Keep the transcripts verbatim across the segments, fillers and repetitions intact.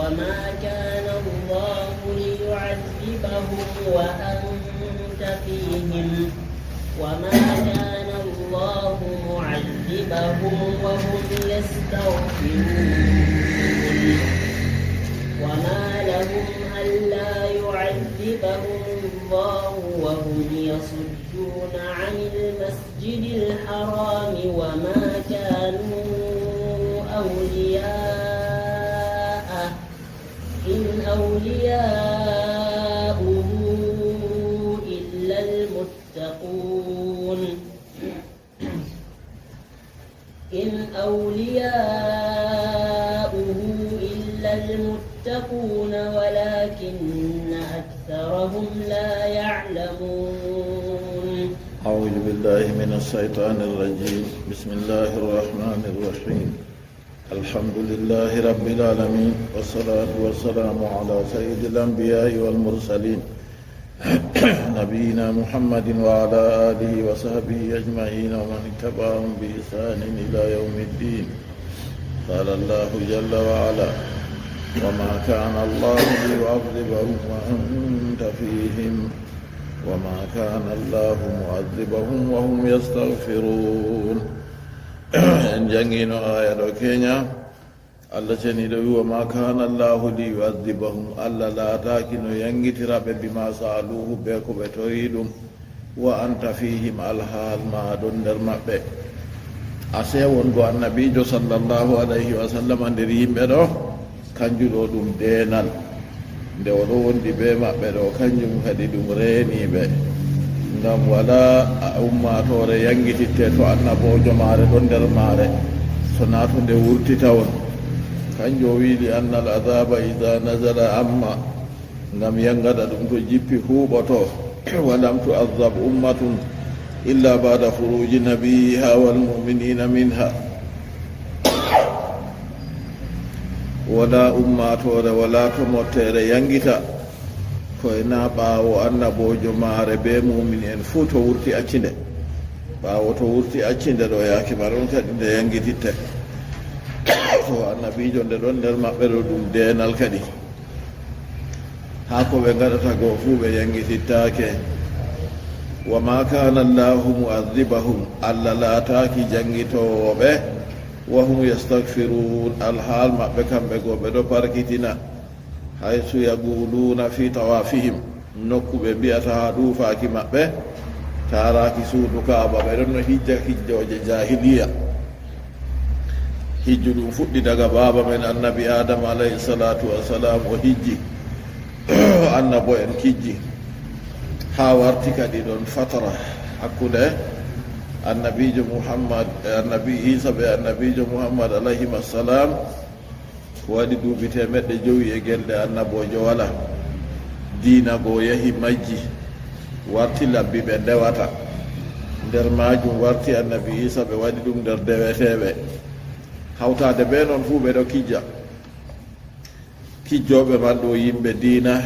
وما كان الله ليعذبهم وأنت فيهم، وما كان الله معذبهم وهم يستغفرون. وما لهم ألا يعذبهم الله وهم يصدون عن المسجد الحرام وما كانوا أولياءه، إن أولياؤه إلا المتقون. إن أولياؤه إلا المتقون ولكن أكثرهم لا يعلمون. أعوذ بالله من الشيطان الرجيم. بسم الله الرحمن الرحيم. الحمد لله رب العالمين، والصلاة والسلام على سيد الأنبياء والمرسلين، نبينا محمد وعلى آله وصحبه أجمعين ومن تبعهم بإحسان إلى يوم الدين. قال الله جل وعلا: وما كان الله ليعذبهم وأنت فيهم، وما كان الله معذبهم وهم يستغفرون. En janngiino aaya ɗo keña. Allah ceniiɗo wi: "Wa ma kana Allahu li yu'adhibahum", Allah laataaki no yanngitira ɓe, "bima sa'aluhu", be ko ɓe tori ɗum, "wa anta fihim", alhaal ma ɗon nder maɓɓe. A sewon go annabiijo sallallahu alayhi wa sallam nder yimɓe ɗo, kanjum ɗo ɗum deenal. Nde o ɗo wondi be maɓɓe ɗo, kanjum kadi ɗum reeni ɓe. Ngam walaa ummaatoore yanngititte to annaboojo maare ɗon nder maare, so naa to nde wurtita on. Kanjum o wi'i: "Li anna al adaba ida nazala amma", ngam yanngada ɗum to jippi huuɓoto. "Wa lam tu'azzab ummatun illa ba'da khuruji nabiyyiha wal mu'minina minha." Wala ummaatoore, wala to motteere yanngita, ko e na ɓaawo annaboojo maare be muumini en fuu to wurti accinde. Ɓaawo to wurti accinde ɗo, yaake ma ɗon kadi nde yanngititte. To annabiijo nde ɗon nder maɓɓe ɗo, ɗum deenal kadi. Haa ko ɓe ngaɗata goo fuu ɓe yanngitittaake. "Wa ma kana Allahu mu'adhibahum", Allah laataaki janngitoowo ɓe, "wa hum yastaghfirun", alhaal maɓɓe kamɓe goo ɓe ɗo parkitina. "Haythu yaquluna fi tawafihim", nokku ɓe mbi'ata haa ɗuufaaki maɓɓe, taaraaki suudu Kaaba, ɓe ɗon no hijja hijjooje jaahiliya. Hijju ɗum fuɗɗi daga baaba men annabi Aadama alayhi salaatu wa salaam, o hijji, annabo'en kijji, haa warti kadi ɗon fatara hakkunde annabiijo Muhammad, e annabi Iisa be annabiijo Muhammad alayhima salaam. Ko waɗi duuɓi teemeɗɗe jowi e gelde annaboojo walaa. Diina goo yahi majji, warti labbi ɓe ndewata. Nder maajum warti annabi Iisa, ɓe waɗi ɗum nder deweteeɓe. Hawtaade bee non fuu ɓe ɗo kijja. Kijjooɓe man ɗo yimɓe diina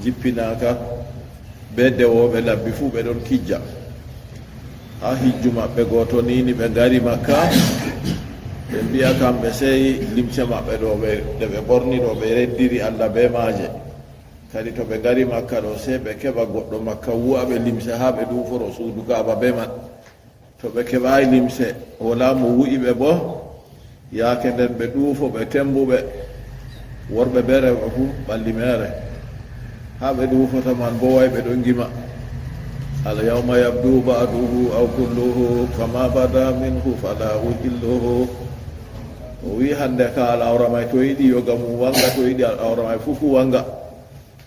jippinaaka, be dewooɓe labbi fuu ɓe ɗon kijja. Haa hijju maɓɓe gooto nii, ni ɓe ngari Makka, ɓe mbi'a kamɓe sey limce maɓɓe ɗo ɓe, ɗe ɓe ɓorni ɗo, ɓe reddiri Allah be maaje. Kadi to ɓe ngari Makka ɗo, sey ɓe keɓa goɗɗo Makka wu'a ɓe limce haa ɓe ɗuuforo suudu Kaaba be man. To ɓe keɓaay limse, walaa mo wu'i ɓe boo, yaake nden ɓe ɗuufo ɓe tembuɓe, worɓe bee rewɓe fuu ɓalli meere. Haa ɓe ɗuufata man boo, way ɓe ɗon ngima: "Al yawma yabdu ba'duhu aw kulluhu, fama bada minhu fala uhilluhu." O wi'i: "Hannde ka al'awra may to yiɗi yoga mum waŋga, to yiɗi al'awra may fuu fuu waŋga."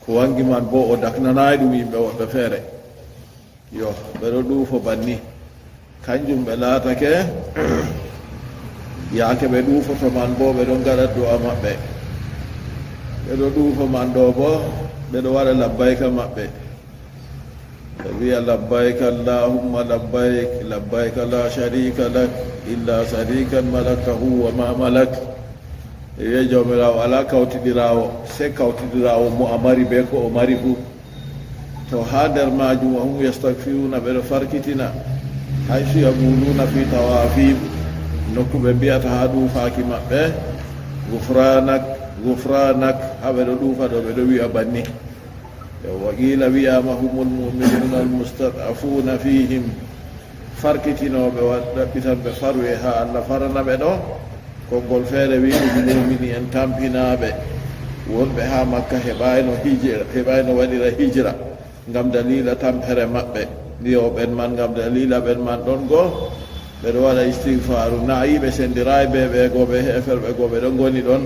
Ko waŋgi man boo o daknanaay ɗum yimɓe woɗɓe feere. Yo, ɓe ɗo ɗuufo banni. Kanjum ɓe laatake, yaake ɓe ɗuufoto man boo, ɓe ɗon ngaɗa du'a maɓɓe. Ɓe ɗo ɗuufo man ɗo boo, ɓe ɗo waɗa labbayka maɓɓe. Ɓe wi'a: "Labbayka Allahumma labbayk, labbayka la sharika lak, illa sharikan malaktahu wa ma malak." Ɓe wi'a: "Jawmiraawo, alaa kawtiɗiraawo, sey kawtiɗiraawo mo a mari bee ko o mari fuu." To haa nder maajum, "wa hum yastaghfiruna", ɓe ɗo farkitina, "haythu yaquluna fi tawafihim", nokku ɓe mbi'ata haa ɗuufaaki maɓɓe, "ghufranak, Gufranak, haa ɓe ɗo ɗuufa ɗo, ɓe ɗo wi'a banni. Yo, wa qila wi'ama humul mu'minuna al mustad'afuna fihim, farkitinooɓe wa-, ɗaɓɓitanɓe faruye haa Allah farana ɓe ɗo. Konngol feere wi'i ɗum muumini en tampinaaɓe wonɓe haa Makka heɓaayno hijira, heɓaayno waɗira hijira ngam daliila tampere maɓɓe. Yo ɓen man ngam daliila ɓen man ɗon goo, ɓe ɗo waɗa istigfaaru. Na'i ɓe senndiraay bee ɓe goo, ɓe heeferɓe goo, ɓe ɗon ngoni ɗon.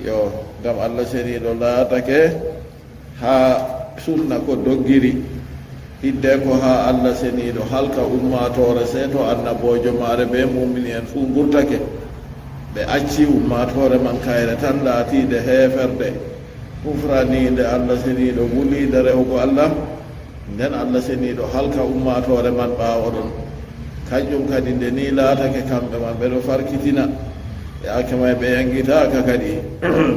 Yo, ngam Allah seniiɗo laatake haa sunna ko doggiri, hiddeko haa Allah seniiɗo halka ummaatoore, sey to annaboojo maare bee muumini en fuu ngurtake. Ɓe acci ummaatoore man kayre tan laatiinde heeferɗe, kufraniinde Allah seniiɗo, wuliinde rehugo Allah. Nden Allah seniiɗo halka ummaatoore man ɓaawo ɗon. Kanjum kadi, nde ni laatake kamɓe man, ɓe ɗo farkitina. Yaake may ɓe yaŋgitaaka kadi,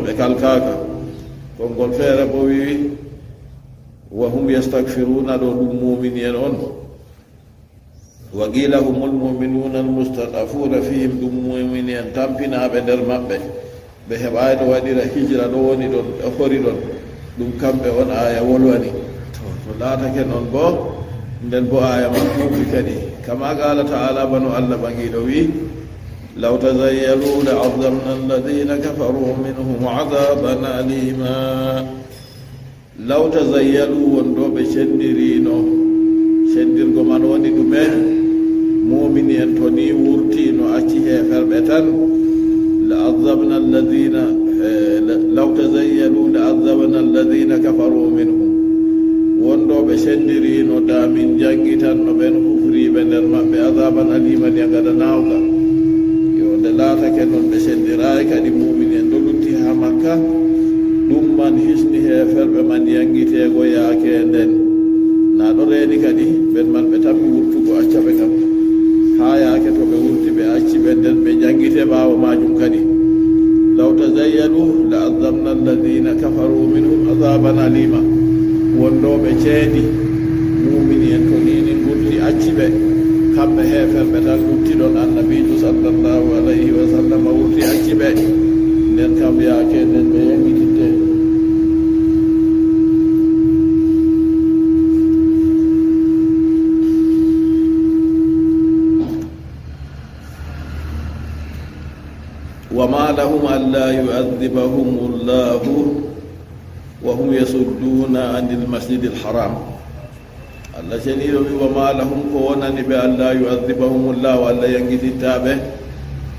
ɓe kalkaaka. Konngol feere boo wi'i, wa hum yastakfiruuna, ɗo ɗum muumini en on. Wa qila humul mu'minuna al mustad'afuna fihim, ɗum muumini en tampinaaɓe nder maɓɓe, ɓe heɓaayno waɗira hijra, ɗo woni ɗon, ɓe hori ɗon, ɗum kamɓe on aaya wolwani. To, to laatake non boo, nden boo aaya man tuufi kadi. Kama qala ta'ala, bano Allah Ɓaŋgiiɗo wi'i, law tazayyalu la azzabna alladhina kafaru minhum azaban alima. Law tazayyalu, won ɗo ɓe cendiriino, cendirgo man woni ɗume? Muumini en to ni wurtiino, acci heeferɓe tan, la azzabna alladhina, eh, la-, law tazayyalu la azzabna alladhina kafaru minhum. Won ɗo ɓe cendiriino, da min jaŋngitanno ɓen kufriiɓe nder maɓɓe azaban aliman, yaŋgada naawga. Yo, nde laatake non ɓe cendiraay kadi muumini en ɗo lutti haa Makka, ɗum man hisni heeferɓe man yaŋgiteego yaake nden. Na ɗo reeni kadi, ɓen man ɓe tammi wurtugo, acca ɓe kam, haa yaake to ɓe wurti, ɓe acci ɓe nden, ɓe jaŋngite ɓaawo maajum kadi. Law tazayyalu la azzabna alladhina kafaru minhum azaban alima. Won ɗo ɓe ceedi, muumini en to ni ni ngurti, acci ɓe, kamɓe heeferɓe tan lutti ɗon, annabiijo sallallahu alayhi wa sallam wurti, acci ɓe, nden kam yaake nden ɓe yaŋngititte. وما لهم ألا يعذبهم الله وهم يصدون عن المسجد الحرام. Allah seniiɗo wi, وما لهم, ko wonani ɓe, ألا يعذبهم الله, Allah yaŋngititta ɓe,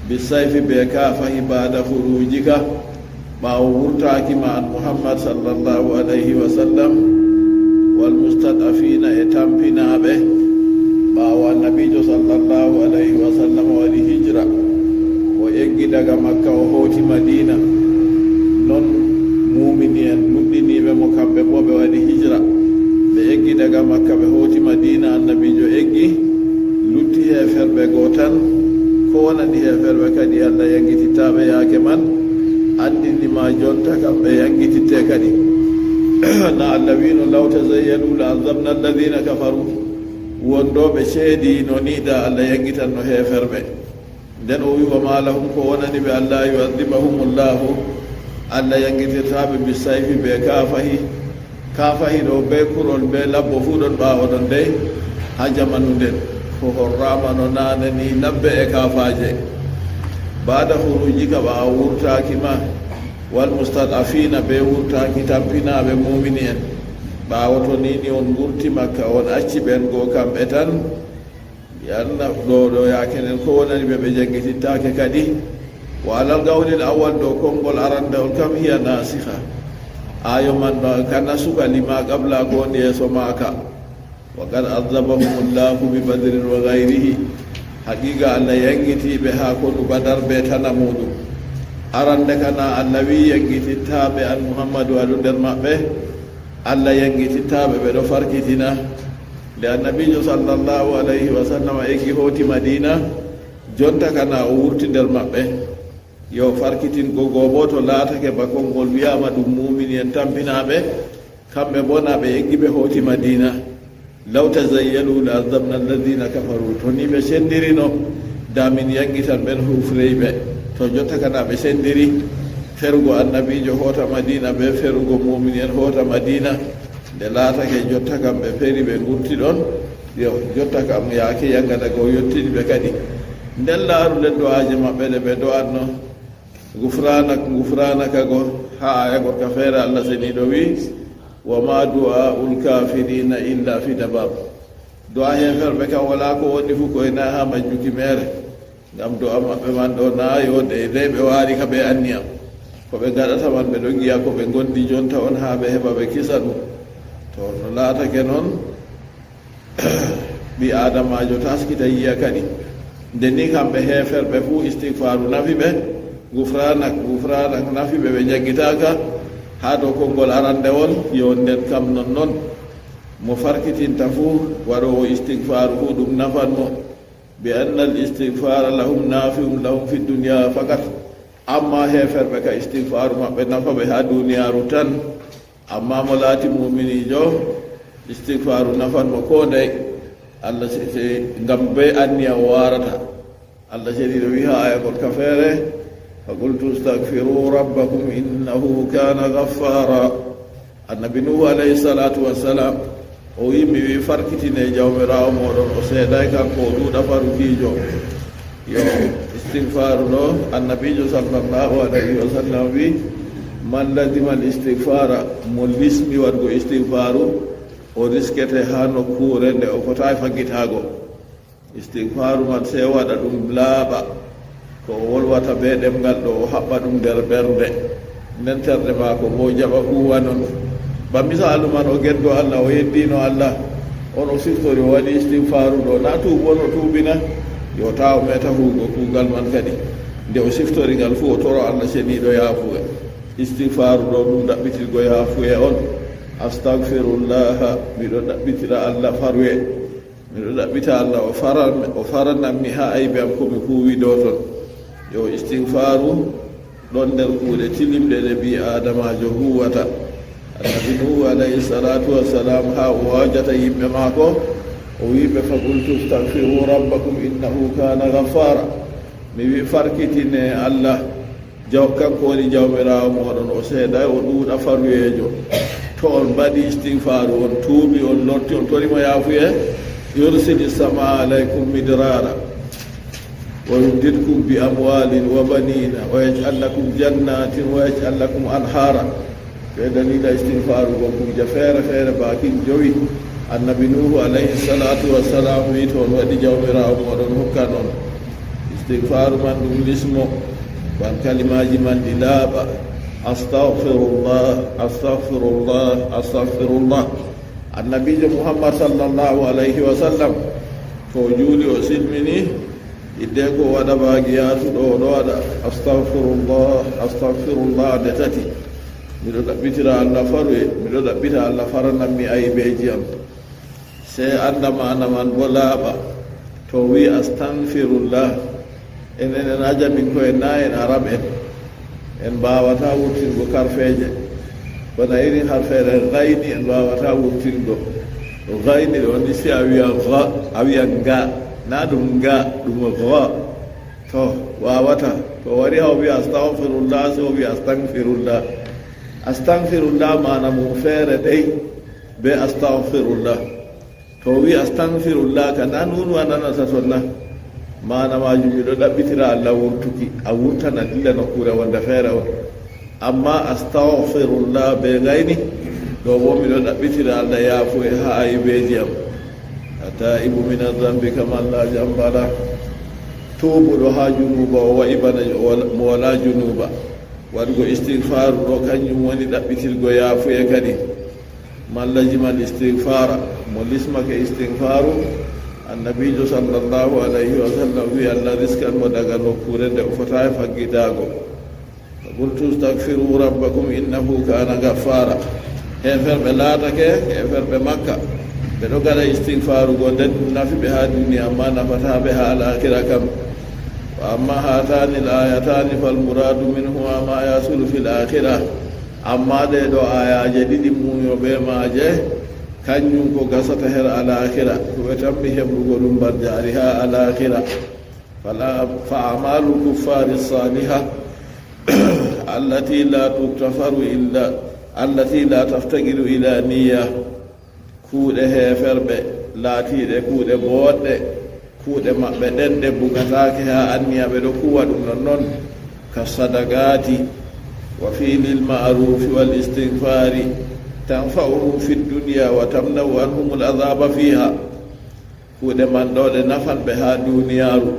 بالسيف, be kaafahi, بعد خروجك, ɓaawo wurtaaki ma an Muhammad sallallahu alayhi wa sallam, والمستضعفين, e tampinaaɓe, ɓaawo annabiijo sallallahu alayhi wa sallam waɗi hijra, o eggi daga Makka, o hooti Madiina. Non muumini en nuɗɗiniiɓe mo, kamɓe boo ɓe waɗi hijra, ɓe eggi daga Makka, ɓe hooti Madiina, annabiijo eggi, lutti heeferɓe goo tan. Ko wonani heeferɓe kadi, Allah yaŋngititta ɓe yaake man, anndini ma jonta kam ɓe yaŋngititte kadi. Na Allah wi'no, لو تزيلوا لعذبنا الذين كفروا. Won ɗo ɓe ceediino ni, da Allah yaŋngitanno heeferɓe. Nden o wi, وما لهم, ko wonani ɓe, ألا يعذبهم الله, Allah yaŋngitirta ɓe, بالسيف, be kaafahi. Kaafahi ɗo, be kurol, be labbo fuu ɗon ɓaawo ɗon dey, haa jamanu nden. Ko horraama no naane ni labbe e kaafaaje. بعد خروجك, ɓaawo wurtaaki ma, والمستضعفين, be wurtaaki tampinaaɓe muumini en. Ɓaawo to ni ni on ngurti Makka, on acci ɓen goo kamɓe tan. Yanna ɗo, ɗo yaake nden, ko wonani ɓe, ɓe jaŋngitittaake kadi. وعلى القول الأول, ɗo konngol arandewol kam, هي ناسخة. Aayo man ɗo, ka nasuka لما قبلها, ko woni yeeso maaka. وقد عذبهم الله ببدر وغيره. Haqiiqa Allah yaŋngiti ɓe haa konu Badar be tana muuɗum. Arande kana Allah wi'i yaŋngititta ɓe an Muhammadu, alu nder maɓɓe. Allah yaŋngititta ɓe, ɓe ɗo farkitina. Nde annabiijo sallallahu alayhi wa sallam eggi hooti Madiina, jonta kana o wurti nder maɓɓe. Yo farkitin go goo boo to laatake ba konngol wi'aama ɗum muumini en tampinaaɓe, kamɓe boo na ɓe eggi ɓe hooti Madiina. لو تزيلوا لعذبنا الذين كفروا. To ni ɓe sendirino, da min yaŋngitan ɓen hufreyɓe. To jonta kana ɓe sendiri, Ferugo annabiijo hoota Madiina bee ferugo muumini en hoota Madiina, nde laatake jotta kam ɓe feri ɓe ngurti ɗon, yo jotta kam yaake yangada go yottini ɓe kadi. Nden laaru nden do'aaje maɓɓe ɗe ɓe do'anno, gufraanak, gufraanaka go, haa aaya gorka feere Allah seniiɗo wi'i, "Wa ma du'aa'ul kaafiriina illa fi tabaab." Do'a heeferɓe kam walaa ko woni fuu ko e naa haa majjuki meere. Ngam do'a maɓɓe man ɗo naa yo dey dey ɓe waari ka bee anniya. Ko ɓe ngaɗata man ɓe ɗo ngi'a ko ɓe ngondi jonta on haa ɓe heɓa ɓe kisa ɗum. To no laatake non, ɓii aadamaajo taaskita yi'a kadi. Nde ni kamɓe heeferɓe fuu istigfaaru nafi ɓe, gufraanak, gufraanak nafi ɓe, ɓe njaggitaaka haa dow konngol arandewol, yo nden kam non non. Mo farkitinta fuu, waɗoowo istigfaaru fuu ɗum nafan mo. Bi anna al istigfara lahum nafi'un lahum fi dunya fakat. Amma heeferɓe ka istigfaru maɓɓe nafa ɓe haa duniyaaru tan. Amma mo laati muminiijo, istigfaru nafan mo koo ndey. Allah se, se, ngam bee anniya o waarata. Allah seniiɗo wi'i haa aaya gorka feere, "Fa qultu astagfiru rabbakum innahu kana ghaffara." Annabi Nuhu alayhi salatu wassalam, o wi'i, "Mi wi'i farkitine Jawmiraawo mooɗon, o seedaay kanko, o ɗuuɗa farukiijo." Yo istigfaaru ɗo, Annabiijo sallallahu alayhi wa sallam wi'i, "Man lazima al istigfara," mo lismi waɗgo istigfaaru, o riskete haa nokkuure nde o fotaay faggitaago. Istigfaaru man, sey waɗa ɗum laaɓa. Ko o wolwata bee ɗemngal ɗo, o haɓɓa ɗum nder ɓernde. Nden terɗe maako boo jaɓa huuwa non. Ba misaalu man, o geddo Allah, o yeddino Allah. On o siftori, o waɗi istigfaaru ɗo. Na tuubu on o tuubina? Yo taa o meeta huugo kuugal man kadi. Nde o siftori ngal fuu, o toro Allah seniiɗo yaafuye. Istigfaaru ɗo, ɗum ɗaɓɓitirgo yaafuye on. Astagfirullaha, miɗo ɗaɓɓitira Allah faruye. Miɗo ɗaɓɓita Allah, o faran, o faranan mi haa aybe am ko mi huuwi ɗo ton. Yo istigfaaru ɗon nder kuuɗe tilimɗe ɗe ɓii Aadamaajo huuwata. Annabi Nuhu alayhi salatu wassalam, haa o waajata yimɓe maako, o wi'i ɓe, "Fa qultu astagfiru rabbakum innahu kana ghaffara." Mi wi'i, "Farkitine Allah." Jaw-, kanko woni Jawmiraawo mooɗon, o seedaay, o ɗuuɗa faruyeejo. To on mbaɗi istigfaaru, on tuubi, on lorti, on tori mo yaafuye, "yursili samaa alaykum midrara, wa yumdidkum bi amwalin wa banina, wa yaj'al lakum jannatin, wa yaj'al lakum anhara." Ɓe daliila istigfaaru gonkuuje feere feere, baakin jowi. Annabi Nuhu alayhi salatu wassalam wi'i, to on waɗi, Jawmiraawo mooɗon hokkan on. Istigfaaru man ɗum lismo, ban kalimaaji man ɗi laaɓa. Astagfirullah, astagfirullah, astagfirullah. Annabiijo Muhammad sallallahu alayhi wa sallam, to o juuli o silmini, hidde ko waɗa baagi yaatuɗo, o ɗo waɗa, "Astagfirullah, astagfirullah," nde tati. Miɗo ɗaɓɓitira Allah faruye, miɗo ɗaɓɓita Allah faranan mi aybeeji am. Sey annda maana man boo laaɓa. To o wi'i, "Astagfirullah," enen en ajaminko'en naa en Arab en, en mbaawataa wurtingo karfeeje. Bana irin harfeere gayni en mbaawataa wurtingo. Gayni ɗo ni, si a wi'a ga, a wi'a nga. Naa ɗum nga, ɗum ga. To, waawata. To o wari haa o wi'a, "Astagfirullah," sey o wi'a, "Astagfirullah." Astagfirullah maana mum feere dey bee astagfirullah. To o wi'i astagfirullah ka, na nuunu a nanata ton na? Maana maajum, miɗo ɗaɓɓitira Allah wurtuki, a wurtana dilla nokkuure wonde feere on. Amma astagfirullah bee gayni, ɗo boo miɗo ɗaɓɓitira Allah yaafuye haa aybeeji am. Attaibu mina zambi kaman laa zamba lah. Tuubuɗo haa junuuba o wa'i bana mo walaa junuuba. Waɗugo istigfaaru ɗo, kanjum woni ɗaɓɓitirgo yaafuye kadi. Man lazima al-istigfara, mo lismake istigfaaru, Annabiijo sallallahu alayhi wa sallam wi'i, Allah riskan mo daga nokkuure nde o fotaay faggitaago. Fa qultu astagfiru rabbakum innahu kana gaffara. Heeferɓe laatake, heeferɓe Makka, ɓe ɗo ngaɗa istigfaaru go, nden ɗum nafi ɓe haa duniya, ammaa nafataa ɓe haa laakira kam. Wa amma hatani al-ayatani fal muradu minhuma ma yasulu fil akhirah. Amma ɗee ɗoo aayaaje ɗiɗi muuyo bee maaje, kanjum ko gasata her alaakira, ko ɓe tammi heɓugo ɗum mbar jaari haa alaakira. Fala, fa amalul kuffari saliha, التي لا تغتفر إلا التي لا تفتقر إلى نية. Kuuɗe heeferɓe laatiiɗe kuuɗe booɗɗe, kuuɗe maɓɓe ɗen ɗe bugataake haa anniya ɓe ɗo kuwa ɗum non non, كالصدقات وفعل المعروف والاستغفار تنفعهم في الدنيا وتمنع عنهم العذاب فيها. Kuuɗe man ɗo ɗe nafan ɓe haa duuniyaaru,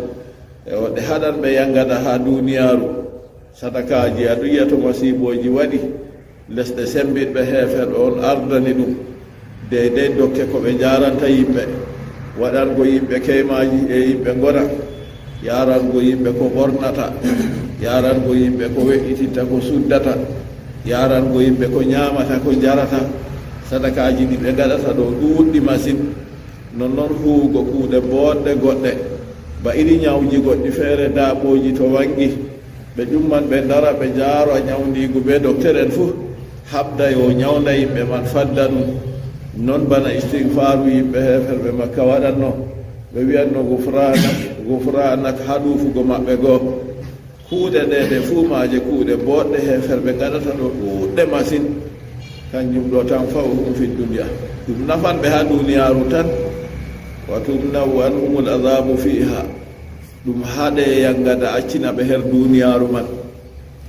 e ɗe haɗan ɓe yangada haa duuniyaaru. Sadakaaji a ɗo yi'a to masiibooji waɗi, lesɗe semmbiɗɓe heeferɓe on ardani ɗum, deydey dokke ko ɓe njaaranta yimɓe, waɗango yimɓe keymaaji e yimɓe ngona, yaarango yimɓe ko ɓornata, yaarango yimɓe ko we'ititta ko suddata, yaarango yimɓe ko nyaamata ko njarata. Sadakaaji ɗi ɓe ngaɗata ɗo ɗuuɗɗi masin. Non non huugo kuuɗe booɗɗe goɗɗe, ba iri nyawji goɗɗi feere daaɓooji to wangi, ɓe ƴumman ɓe ndara ɓe njaaro a nyawndiigu bee dokter en fuu, haɓda yo nyawnda yimɓe man fadda ɗum. Non bana istigfaaru yimɓe heeferɓe Makka waɗanno, ɓe wi'anno gufraanak, gufraanak haa ɗuufugo maɓɓe goo. Kuuɗe ɗe ɗe fuu maaje kuuɗe booɗɗe heeferɓe ngaɗata ɗo ɗuuɗɗe masin. Kanjum ɗo تنفعهم في الدنيا, ɗum nafan ɓe haa duuniyaaru tan. وتمنع عنهم العذاب فيها, ɗum haɗe yangada accina ɓe her duuniyaaru man.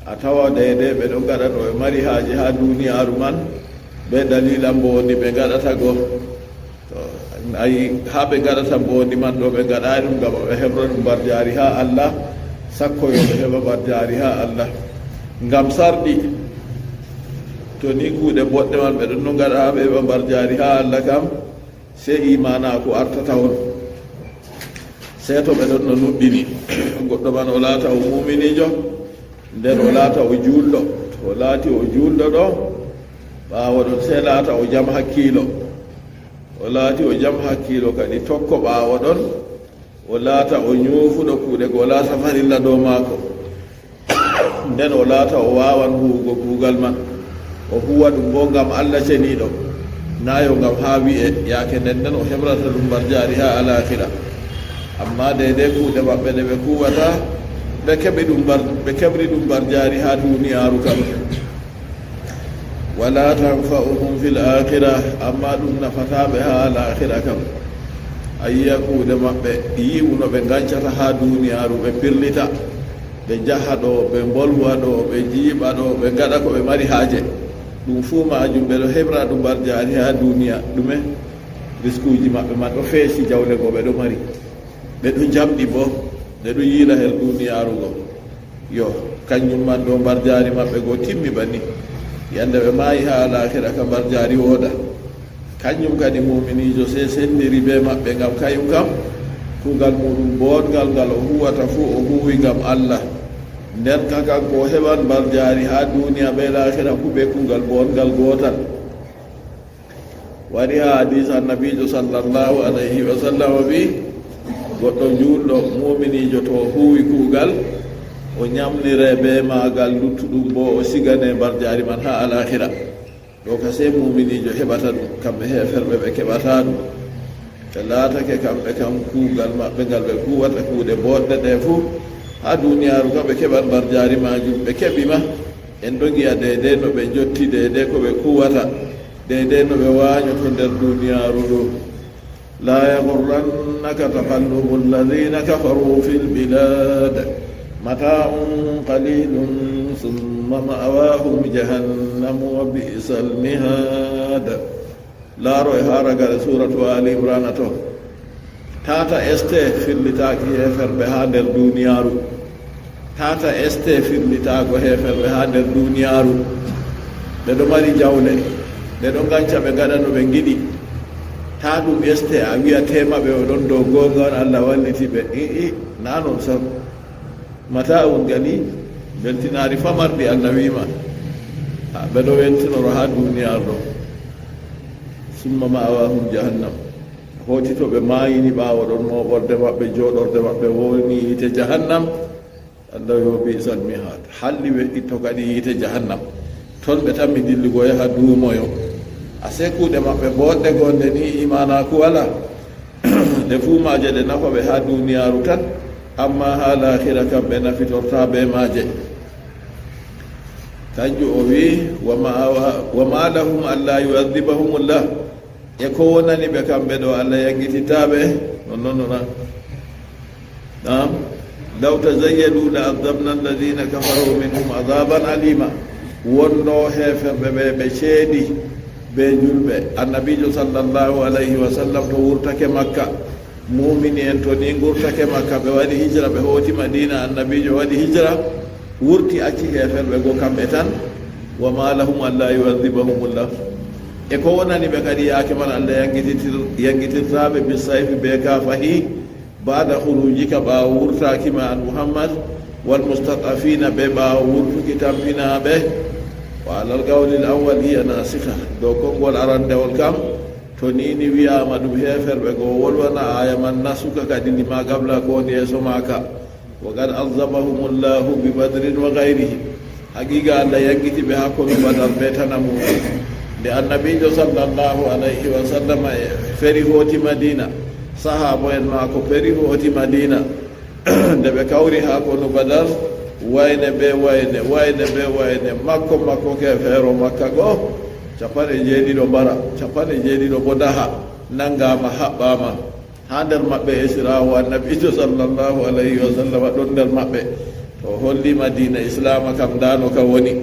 A tawa deydey ɓe ɗo ngaɗa no ɓe mari haaje haa duuniyaaru man, bee daliila mboondi ɓe ngaɗata go. To, ayi, haa ɓe ngaɗata mboondi man ɗo, ɓe ngaɗaay ɗum ngam ɓe heɓra ɗum mbarjaari haa Allah, sakko yo ɓe heɓa mbarjaari haa Allah. Ngam sarɗi, to ni kuuɗe boɗɗe man ɓe ɗon no ngaɗa haa ɓe heɓa mbarjaari haa Allah kam, sey iimaanaaku artata on. Sey to ɓe ɗon no nuɗɗini, goɗɗo man o laata o muuminiijo, nden o laata o juulɗo. To o laati o juulɗo ɗo, ɓaawo ɗon sey laata o jam hakkiilo. O laati o jam hakkiilo kadi tokko ɓaawo ɗon, o laata o nyuufuɗo kuuɗe go laata farilla dow maako. Nden o laata o waawan huuwugo kuugal man, o huuwa ɗum boo ngam Allah ceniiɗo, naa yo ngam haa wi'e yaake nden nden o heɓrata ɗum mbarjaari haa alaakira. Ammaa deydey kuuɗe maɓɓe ɗe ɓe kuuwata, ɓe keɓi ɗum mbar-, ɓe keɓri ɗum mbarjaari haa duuniyaaru kam. ولا تنفعهم في الآخرة, ammaa ɗum nafataa ɓe haa alaakira kam. A yi'a kuuɗe maɓɓe, yi'u no ɓe ngancata haa duuniyaaru, ɓe pirlita, ɓe njaha ɗo, ɓe mbolwa ɗo, ɓe njiiɓa ɗo, ɓe ngaɗa ko ɓe mari haaje. Ɗum fuu maajum ɓe ɗo heɓra ɗum mbarjaari haa duuniya. Ɗume? Riskuuji maɓɓe man ɗo feesi jawle go ɓe ɗo mari. Ɓe ɗo njamɗi boo, ɓe ɗo yiila her duuniyaaru go. Yo, kanjum man ɗo mbarjaari maɓɓe go timmi banni. Yande ɓe maayi haa alaakira ka mbarjaari wooda. Kanjum kadi muuminiijo sey senndiri bee maɓɓe ngam kayum kam, kuugal muuɗum booɗngal ngal o huuwata fuu o huuwi ngam Allah. Nden ka kanko o heɓan mbarjaari haa duuniya bee laakira fuu bee kuugal booɗngal gootal. Wari haa hadiis Annabiijo sallallahu alayhi wa sallam wi'i, goɗɗo juulɗo muuminiijo to o huuwi kuugal, o nyamnire bee maagal luttuɗum boo o sigane mbarjaari man haa alaakira. Ɗo ka sey muuminiijo heɓata ɗum, kamɓe heeferɓe ɓe keɓataa ɗum. Ɓe laatake kamɓe kam kuugal maɓɓe ngal ɓe kuuwata kuuɗe booɗɗe ɗe fuu haa duuniyaaru ka ɓe keɓan mbarjaari maajum, ɓe keɓi ma. En ɗo ngi'a deydey no ɓe njotti, deydey ko ɓe kuuwata, deydey no ɓe waanyoto nder duuniyaaru ndu. لا يغرنك تقلب الذين كفروا في البلاد متاع قليل ثم مأواهم جهنم وبئس المهاد. Laaro e haa ragare suuratu Aali Imraana to. Tata este firlitaaki heeferɓe haa nder duuniyaaru. Tata este firlitaago heeferɓe haa nder duuniyaaru. Ɓe ɗo mari jawle, ɓe ɗo nganca, ɓe ngaɗa no ɓe ngiɗi. Taa ɗum este a wi'a teema ɓe o ɗon dow goonga on, Allah walliti ɓe. I'i, naa non sam. Mataa'un qaliil, beltinaari famardi Allah wi'i ma. Ha, ɓe ɗo weltinoro haa duuniyaaru ɗo. Summa ma'awaahum jahannam. Hooti to ɓe maayini ɓaawo ɗon, mooɓorde maɓɓe, jooɗorde maɓɓe woni yiite jahannam. Allah yo bi'sal mihaad. Halli we'itto kadi yiite jahannam. Ton ɓe tammi dillugo yaha duumoyo. Asee kuuɗe maɓɓe booɗɗe go nde nii iimaanaaku walaa. Ɗe fuu maaje ɗe nafa ɓe haa duuniyaaru tan, ammaa haa laahira kam ɓe nafitortaa bee maaje. Kanjum o wi, "Wa ma, wa ma lahum alla yu'adhibahumullah." E ko wonani ɓe kamɓe ɗo Allah yanngititta ɓe? Non, non, non. Naam. "Law tazayyalu la adhabna alladhina kafaru minhum adhaban alima." Wonno heeferɓe ɓe, ɓe ceeɗi be julɓe. Annabiijo sallallahu alayhi wa sallam to wurtake Makka, muumini en to ni ngurtake Makka, ɓe waɗi hijra, ɓe hooti Madiina, Annabiijo waɗi hijra, wurti acci heeferɓe go kamɓe tan. "Wa ma lahum alla yu'adhibahumullah." E ko wonani ɓe kadi yaake man Allah yanngitintir-, yanngitirta ɓe bi sayfi be kaafahi, ba'da khurujika, ɓaawo wurtaaki ma an Muhammad, wal mustad'afina, be ɓaawo wurtuki tampinaaɓe. Wa alal qawlil awwal hiya nasikha. Dow konngol arandewol kam, to ni ni wi'aama ɗum heeferɓe go wolwana, aaya man nasuka kadi lima qabla ko woni yeeso maaka. "Wa qad azzabahumullahu bi Badrin wa ghayrihi." Haqiiqa Allah yanngiti ɓe haa konu Badar be tana mum. Nde Annabiijo sallallahu alayhi wa sallam e feri hooti Madiina, sahaabo en maako feri hooti Madiina, nde ɓe kawri haa konu Badar, wayne be wayne, wayne be wayne, makko makko ke feero Makka go, cappanɗe jeeɗiɗo mbara, cappanɗe jeeɗiɗo bo daha, nanngaama, haɓɓaama. Haa nder maɓɓe esiraawo Annabiijo sallallahu alayhi wa sallam ɗon nder maɓɓe. To holli Madiina Islaama kam ndaa no ka woni.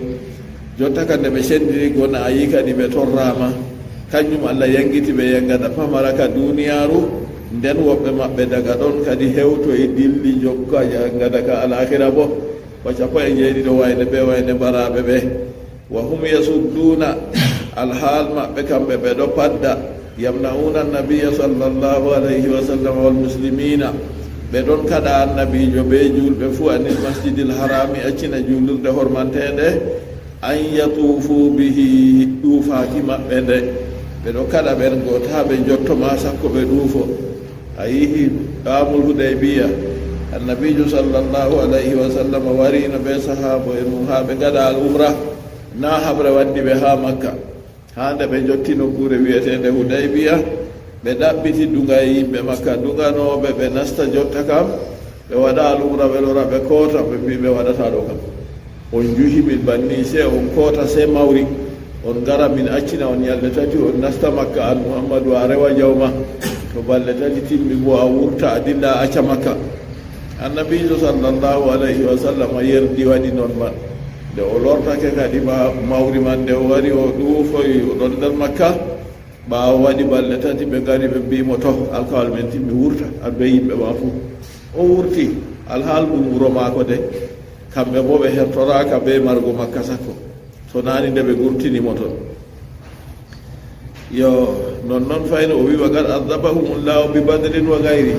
Jotta ka nde ɓe senndiri gona a yi kadi ɓe torraama. Kanjum Allah yanngiti ɓe yanngaɗa pamara ka duuniyaaru. Nden woɓɓe maɓɓe daga ɗon kadi hewtoyi dilli jokka yanngaɗa ka alaakhira bo. Ba cappanɗe jeeɗiɗo wayne be wayne mbaraaɓe ɓe. "Wa hum yasudduuna," alhaal maɓɓe kamɓe ɓe ɗo padda, "yamna'uuna annabiyya sallallahu alayhi wa sallam wal muslimiina," ɓe ɗon kaɗa Annabiijo be juulɓe fuu, "anil masjidil haraami," accina juulirde hormanteende, "an yatuufu bihi," ɗuufaaki maɓɓe nde, ɓe ɗo kaɗa ɓen go taa ɓe njotto ma sakko ɓe ɗuufo. A yi'i, aamul Hudaybiya, Annabiijo sallallahu alayhi wa sallam wariino be sahaabo en mum haa ɓe ngaɗa al umra. Na haɓre waddi ɓe haa Makka. Haa nde ɓe njotti nokkuure wi'eteende Hudaybiya, ɓe ɗaɓɓiti duŋa e yimɓe Makka, duŋanooɓe ɓe nasta jotta kam, ɓe waɗa al umra, ɓe lora, ɓe koota, ɓe mbi'i ɓe waɗataa ɗo kam. On njuhi min banni, sey on koota, sey mawri. On ngara min accina on nyalɗe tati, on nasta Makka, an Muhammadu a rewa jawma. To balɗe tati timmi bo a wurta, a dilla, a acca Makka. Annabiijo sallallahu alayhi wa sallam yerdi waɗi non man. Nde o lortake kadi ma mawri man, nde o wari o ɗuufoyi, o ɗon nder Makka. Ɓaawo waɗi balɗe tati, ɓe ngari ɓe mbi'i mo, "To, alkawal men timmi, wurta, an be yimɓe ma fuu." O wurti, alhaal ɗum wuro maako de. Kamɓe bo ɓe hertoraaka be margo Makka sakko, so naani nde ɓe gurtini mo ton. Yo, non non fayno o wi, "Wa qad azzabahumullahu bi Badrin wa ghayri."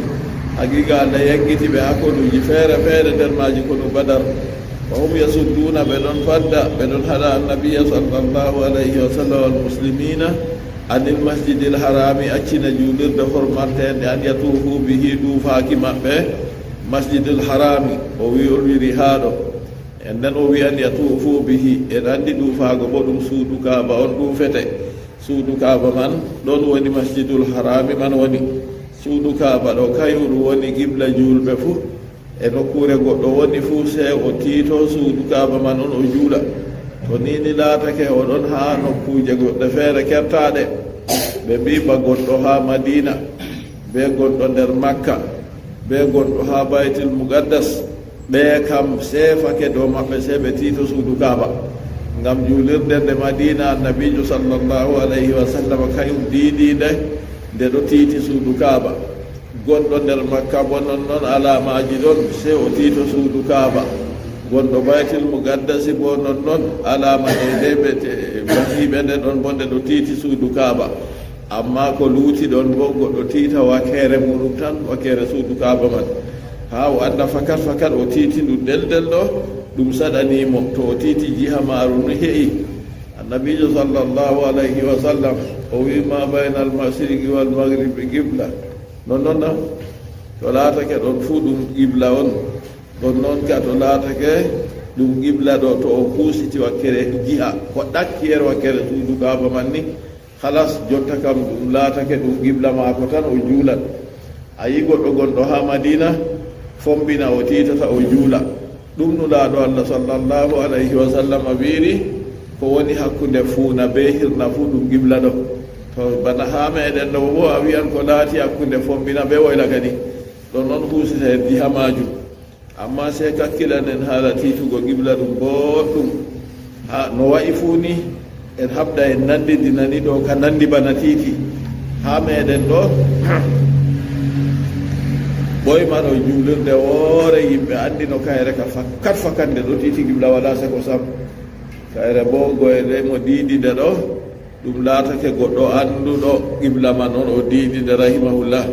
Haqiiqa Allah yaggiti ɓe haa konuuji feere feere, nder maaji konu Badar. "Wa hum yasudduuna," ɓe ɗon fadda, ɓe ɗon haɗa Annabiya sallallahu alayhi wa sallam wal muslimiina anil masjidil haraami, accina juulirde hormanteende, an yatuufu bihi, ɗuufaaki maɓɓe masjidil haraami. O wi, o wiri haa ɗo. En nden o wi, an yatuufu bihi, en anndi ɗuufaago bo ɗum suudu Kaaba on ɗuufete. Suudu Kaaba man ɗon woni masjidul haraami man woni. Suudu Kaaba ɗo kayuru woni qibla juulɓe fuu. E nokkuure goɗɗo woni fuu, sey o tiito suudu Kaaba man on, o juula. To nii ni laatake o ɗon haa nokkuuje goɗɗe feere kertaaɗe, ɓe mbii ba gonɗo haa Madiina, bee gonɗo nder Makka, bee gonɗo haa Baytul Muqaddas, ɓe kam seefake dow maɓɓe, sey ɓe tiito suudu Kaaba. Ngam juulirde nde Madiina Annabiijo sallallahu alayhi wa sallam kayum diidiinde, nde ɗo tiiti suudu Kaaba. Gonɗo nder Makka bo non non, alaamaaji ɗon, sey o tiito suudu Kaaba. Gonɗo Baytul Muqaddasi bo non non, alaama nde, nde ɓe te-, basiiɓe nde ɗon bo nde ɗo tiiti suudu Kaaba. Ammaa ko luuti ɗon bo, goɗɗo tiita wakkeere muuɗum tan, wakkeere suudu Kaaba man. Haa o annda fakat fakat o tiiti ndu del del ɗo, ɗum saɗanii mo. To o tiiti jiha maaru no he'i. Annabiijo sallallahu alayhi wa sallam, o wi'i, "Ma baynal mashriqi wal maghribi qibla." Non non na? To laatake ɗon fuu ɗum qibla on. Ɗon non ka to laatake ɗum qibla ɗo, to o huusiti wakkere jiha ko ɗakkiyere wakkere suudu Kaaba man ni, halas, jotta kam ɗum laatake ɗum qibla maako tan, o juulan. A yi goɗɗo gonɗo haa Madiina, fombina o tiitata, o juula. Ɗum Nulaaɗo Allah sallallahu alayhi wa sallam wiiri, ko woni hakkunde fuuna bee hirna fuu ɗum qibla ɗo. To bana haa meɗen ɗo boo, a wi'an ko laati hakkunde fombina bee woyla kadi. Ɗon non huusita en jiha maajum. Ammaa sey kakkilan en haala tiitugo qibla ɗum booɗɗum. Haa no wa'i fuu ni, en haɓda en nanndidina ni ɗo ka nanndi bana tiiti. Haa meɗen ɗo, ɓoyma ɗo juulirde woore, yimɓe anndi no kayre ka fakkat fakkat nde ɗo tiiti qibla, walaa seko sam. Kayre boo, goyre mo diidi nde ɗo, ɗum laatake goɗɗo annduɗo qibla man on o diidi nde, rahimahullah.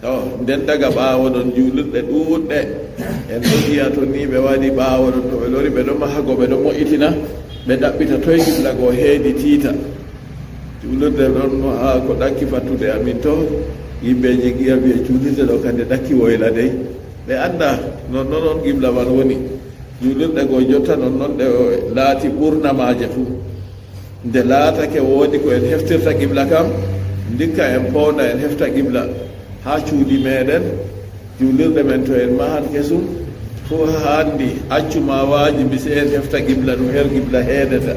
To, nden daga ɓaawo ɗon juulirɗe ɗuuɗɗe, en ɗo yi'a to ni ɓe waɗi ɓaawo ɗon, to ɓe lori ɓe ɗo maha go, ɓe ɗo mo'itina, ɓe ɗaɓɓita toy qibla go heedi tiita. Juulirde ɗon no haa ko ɗakki fattude amin to, yimɓeeji ngi'a wi'a juulirde ɗo kande ɗakki woyla dey. Ɓe annda non non on qibla man woni. Juulirɗe go jotta non non ɗe laati ɓurna maaje fuu. Nde laatake woodi ko en heftirta qibla kam, ndikka en poonda en hefta qibla. Haa cuuɗi meɗen, juulirɗe men to en mahan kesum, fuu haa handi accu ma waajibi sey en hefta qibla no her qibla heedata.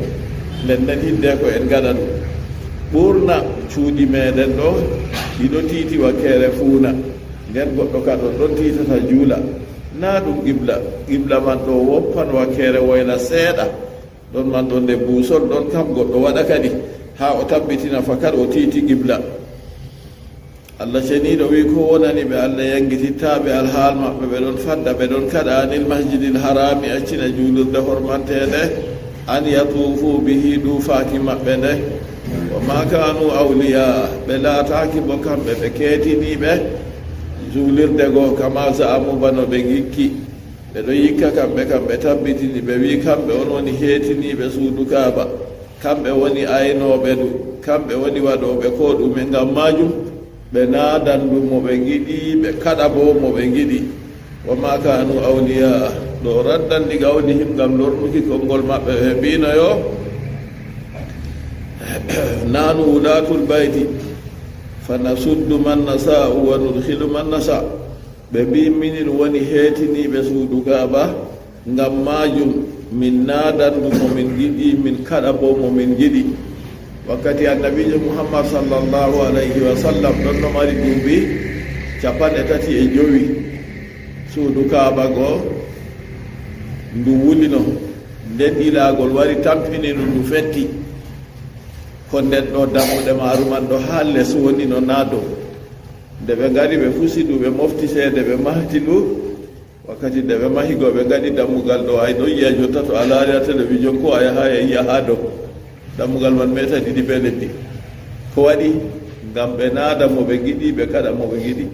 Nden nden hiddeko en ngaɗa ɗum. Ɓurna cuuɗi meɗen ɗo, ɗi ɗo tiiti wakkeere fuuna. Nden goɗɗo ka ɗon ɗon tiitata juula. Naa ɗum qibla. Qibla man ɗo woppan wakkeere woyla seeɗa. Ɗon man ɗon nde buusol ɗon kam goɗɗo waɗa kadi, haa o tabbitina fakat o tiiti qibla. Allah ceniiɗo wi'i, ko wonani ɓe Allah yangititta ɓe alhaal maɓɓe, ɓe ɗon fadda, ɓe ɗon kaɗa anil masjidil haraami, accina juulirde hormanteende, an yatuufu bihi, ɗuufaaki maɓɓe nde. Wa ma kaanu awliya, ɓe laataaki bo kamɓe ɓe keetiniiɓe juulirde go, kama za'amu, bano ɓe ngikki. Ɓe ɗo yikka kamɓe, kamɓe tabbitini, ɓe wi'i kamɓe on woni heetiniiɓe suudu Kaaba, kamɓe woni aynooɓe ndu, kamɓe woni waɗooɓe koo ɗume ngam maajum, ɓe naadan ndu mo ɓe ngiɗi, ɓe kaɗa boo mo ɓe ngiɗi. Wa ma kaanu awliya, ɗo raddan li qawlihim, ngam lornuki konngol maɓɓe, ɓe mbi'no yo, nanu wulaatul bayti, fa nasuddu man nasa'u wa nudkhilu man nasa'. Ɓe mbi'i minin woni heetiniiɓe suudu Kaaba, ngam maajum min naadan ndu mo min ngiɗi, min kaɗa boo mo min ngiɗi. Wakkati Annabiijo Muhammad sallallahu alayhi wa sallam ɗon no mari duuɓi cappanɗe tati e jowi, suudu Kaaba go ndu wulino, nden ilaagol wari tampini ndu, ndu fetti. Ko nden ɗo dammuɗe maaru man ɗo haa les woni no naa dow. Nde ɓe ngari ɓe fusi ndu, ɓe mofti ceede, ɓe mahti ndu. Wakkati nde ɓe mahi go, ɓe ngaɗi dammugal ɗo ay ɗon yi'a jotta, to a laari haa television ko a yaha a yi'a haa dow. Dammugal man meeta ɗiɗi bee leddi. Ko waɗi? Ngam ɓe naada mo ɓe ngiɗi, ɓe kaɗa mo ɓe ngiɗi.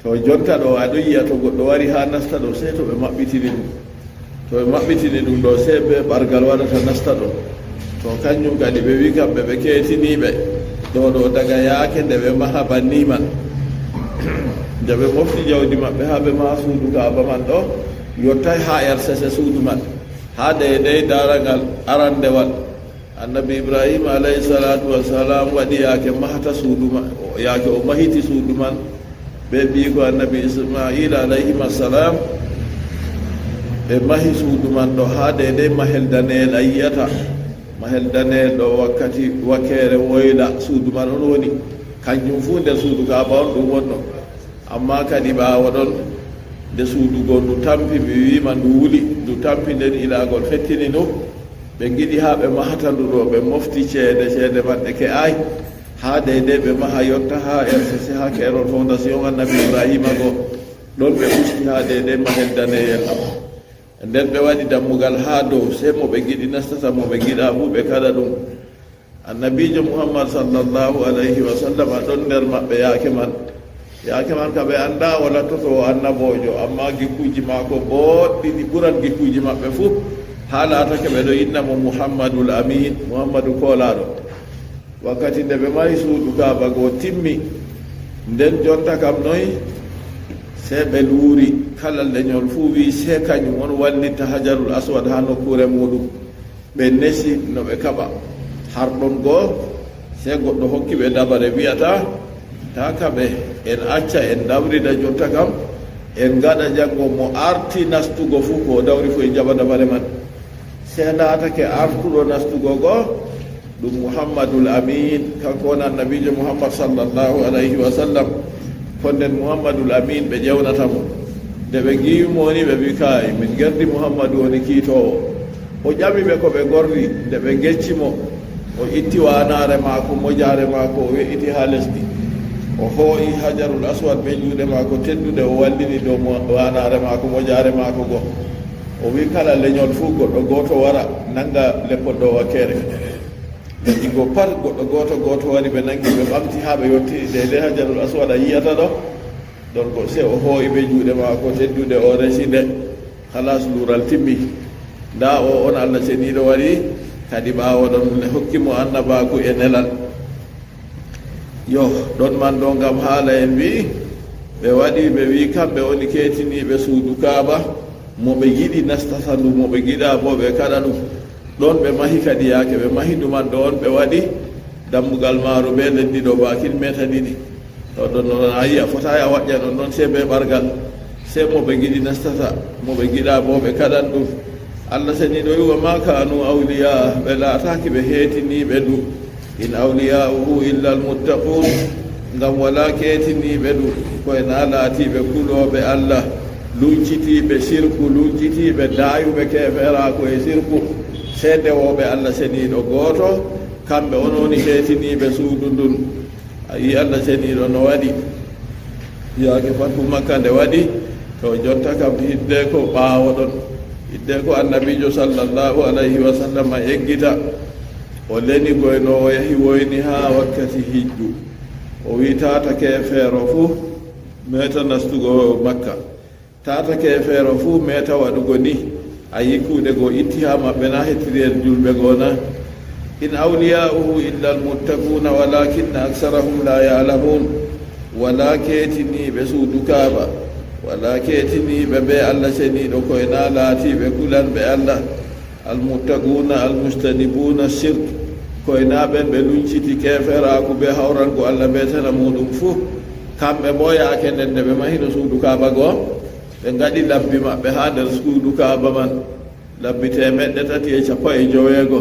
To jonta ɗo a ɗon yi'a to goɗɗo wari haa nasta ɗo, sey to ɓe maɓɓitini ɗum. To ɓe maɓɓitini ɗum ɗo, sey bee ɓargal waɗata nasta ɗo. To kanjum kadi ɓe wi kamɓe ɓe keetiniiɓe. Ɗo ɗo daga yaake nde ɓe maha banni man. Nde ɓe mofti jawdi maɓɓe haa ɓe maha suudu Kaaba man ɗo, yottay haa ersese suudu man. Haa deydey darangal arandewal. Annabi Ibrahima alayhi salaatu wa salaam waɗi yaake mahata suudu man, yaake o mahiti suudu man, bee ɓiyiiko Annabi Isma'iila alayhima salaam, ɓe mahi suudu man ɗo haa deydey mahel daneyel a yi'ata. Mahel daneyel ɗo wakkati wakeere woyla suudu man on woni. Kanjum fuu nder suudu Kaaba on ɗum wonno. Ammaa kadi ɓaawo ɗon, nde suudu go ndu tampi, mi wi'ima ndu wuli, ndu tampi, nden ilaagol fettini ndu. Ɓe ngiɗi haa ɓe mahata ndu ɗo, ɓe mofti ceede, ceede man ɗe ke'aay. Haa deydey ɓe maha yotta haa ersese, haa keerol fondation Annabi Ibrahima go. Ɗon ɓe usti haa deydey mahel daneyel ɗo. Nden ɓe waɗi dammugal haa dow, sey mo ɓe ngiɗi nastata, mo ɓe ngiɗaa fuu ɓe kaɗa ɗum. Annabiijo Muhammad sallallahu alayhi wa sallam ɗon nder maɓɓe yaake man. Yaake man ka ɓe anndaa o lattoto o annaboojo, ammaa gikkuuji maako booɗɗi ɗi ɓuran gikkuuji maɓɓe fuu, haa laatake ɓe ɗo inna mo Muhammadul Amiin, Muhammadu koolaaɗo. Wakkati nde ɓe mahi suudu Kaaba go timmi, nden jonta kam noy? Sey ɓe luuri, kala lenyol fuu wi'i sey kanyum on wallitta Hajarul Aswad haa nokkuure muuɗum. Ɓe nesi no ɓe kaɓa. Har ɗon go, sey goɗɗo hokki ɓe dabare wi'ata, taa kaɓe, en acca en dawrida jotta kam, En ngaɗa janngo mo arti nastugo fuu, ko o dawri fuu en jaɓa dabare man. Sey laatake artuɗo nastugo go, ɗum Muhammadul Amin, kanko woni Annabiijo Muhammad sallallahu alayhi wa sallam. Konden Muhammadul Amin ɓe ƴewnata mo. Nde ɓe ngiiwi mo ni, ɓe mbii, "Kaay, min ngerdi Muhammadu woni kiitoowo." O ƴami ɓe ko ɓe ngorri, nde ɓe ngecci mo, o itti waanaare maako, mojaare maako, o we'iti haa lesdi. O hoo'i Hajarul Aswad bee juuɗe maako tedduɗe, o wallini dow mo-, waanaare maako, mojaare maako go. O wi'i, "Kala lenyol fuu, goɗɗo gooto wara, naŋga leppol ɗo wakkeere." Ɓe ɗiɗo pat, goɗɗo gooto gooto wari, ɓe naŋgi, ɓe ɓamti haa ɓe yotti deydey Hajarul Aswad a yi'ata ɗo. Ɗon go sey o hoo'i bee juuɗe maako tedduɗe, o resi nde. Halas, luural timmi. Ndaa o on Allah Ceniiɗo wari kadi ɓaawo ɗon, hokki mo annabaaku e nelal. Yo, ɗon man ɗo ngam haala en wi'i, ɓe waɗi, ɓe wi'i, kamɓe woni keetiniiɓe suudu Kaaba, mo ɓe yiɗi nastata ndu, mo ɓe ngiɗaa boo ɓe kaɗa ɗum. Ɗon ɓe mahi kadi, yaake ɓe mahi ndu man ɗo on, ɓe waɗi dammugal maaru bee leddi ɗo baakin meeta ɗiɗi. To ɗon non a yi'a, fotaay a waƴƴa ɗon non sey bee ɓargal, sey mo ɓe ngiɗi nastata, mo ɓe ngiɗaa boo ɓe kaɗan ɗum. Allah Ceniiɗo wi'i, "Wa maa kaanu awliyaa," ɓe laataaki ɓe heetiniiɓe ndu. "In awliyaa'uhu illa al-muttaquun," ngam walaa keetiniiɓe ndu, ko en aa laatiiɓe kulooɓe Allah, luncitiiɓe sirku, luncitiiɓe daayuɓe keeferaaku e sirku, sey dewooɓe Allah Ceniiɗo gooto, kamɓe on woni heetiniiɓe suudu ndun. A yi'i Allah Ceniiɗo no waɗi. Yaake Fathu Makka nde waɗi, to jonta kam hiddeko ɓaawo ɗon, hiddeko Annabiijo sallallahu alayhi wa sallam eggita, o leni goynoowo, yahi woyni haa wakkati hijju. O wi'i, "Tata keefeero fuu meeta nastugo Makka." Tata keefeero fuu meeta waɗugo ni. A yi'i kuuɗe go itti haa maɓɓe na, hettiri en juulɓe go na? "In awliyaa'uhu illa al-muttaquuna walaakinna aksarahum laa ya'lamuun." Walaa keetiniiɓe suudu Kaaba, walaa keetiniiɓe bee Allah Ceniiɗo, ko en aa laatiiɓe kulanɓe Allah. "Al-muttaquuna al-mujtanibuuna shirk," ko en aa ɓen ɓe lunciti keeferaaku bee hawrango Allah bee tana muuɗum fuu. Kamɓe boo yaake nden nde ɓe mahino suudu Kaaba go, ɓe ngaɗi labbi maɓɓe haa nder suudu Kaaba man, labbi teemeɗɗe tati e cappanɗe joweego.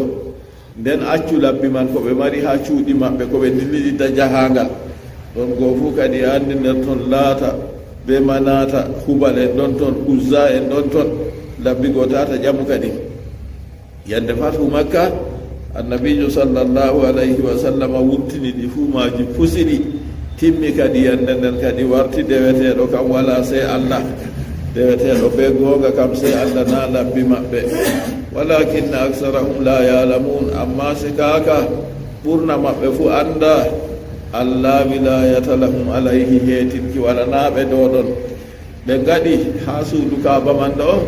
Nden accu labbi man ko ɓe mari haa cuuɗi maɓɓe, ko ɓe ndillidi da jahaaŋgal. Ɗon go fuu kadi a anndi nder ton Laata bee Manaata, Hubal en ɗon ton, Uzza en ɗon ton, labbi go tata ƴamu kadi. Yande Fathu Makka, Annabiijo sallallahu alayhi wa sallam wurtini ɗi fuu, maaji pusi ɗi, timmi kadi. Yande nden kadi warti deweteeɗo kam walaa sey Allah. Deweteeɗo bee gooŋga kam sey Allah, na labbi maɓɓe. "Walaakinna aksarahum laa ya'lamuun," ammaa sikaaka ɓurna maɓɓe fuu anndaa. "An laa wilaayata lahum alayhi," heetinki walanaa ɓe dow ɗon. Ɓe ngaɗi haa suudu Kaaba man ɗo,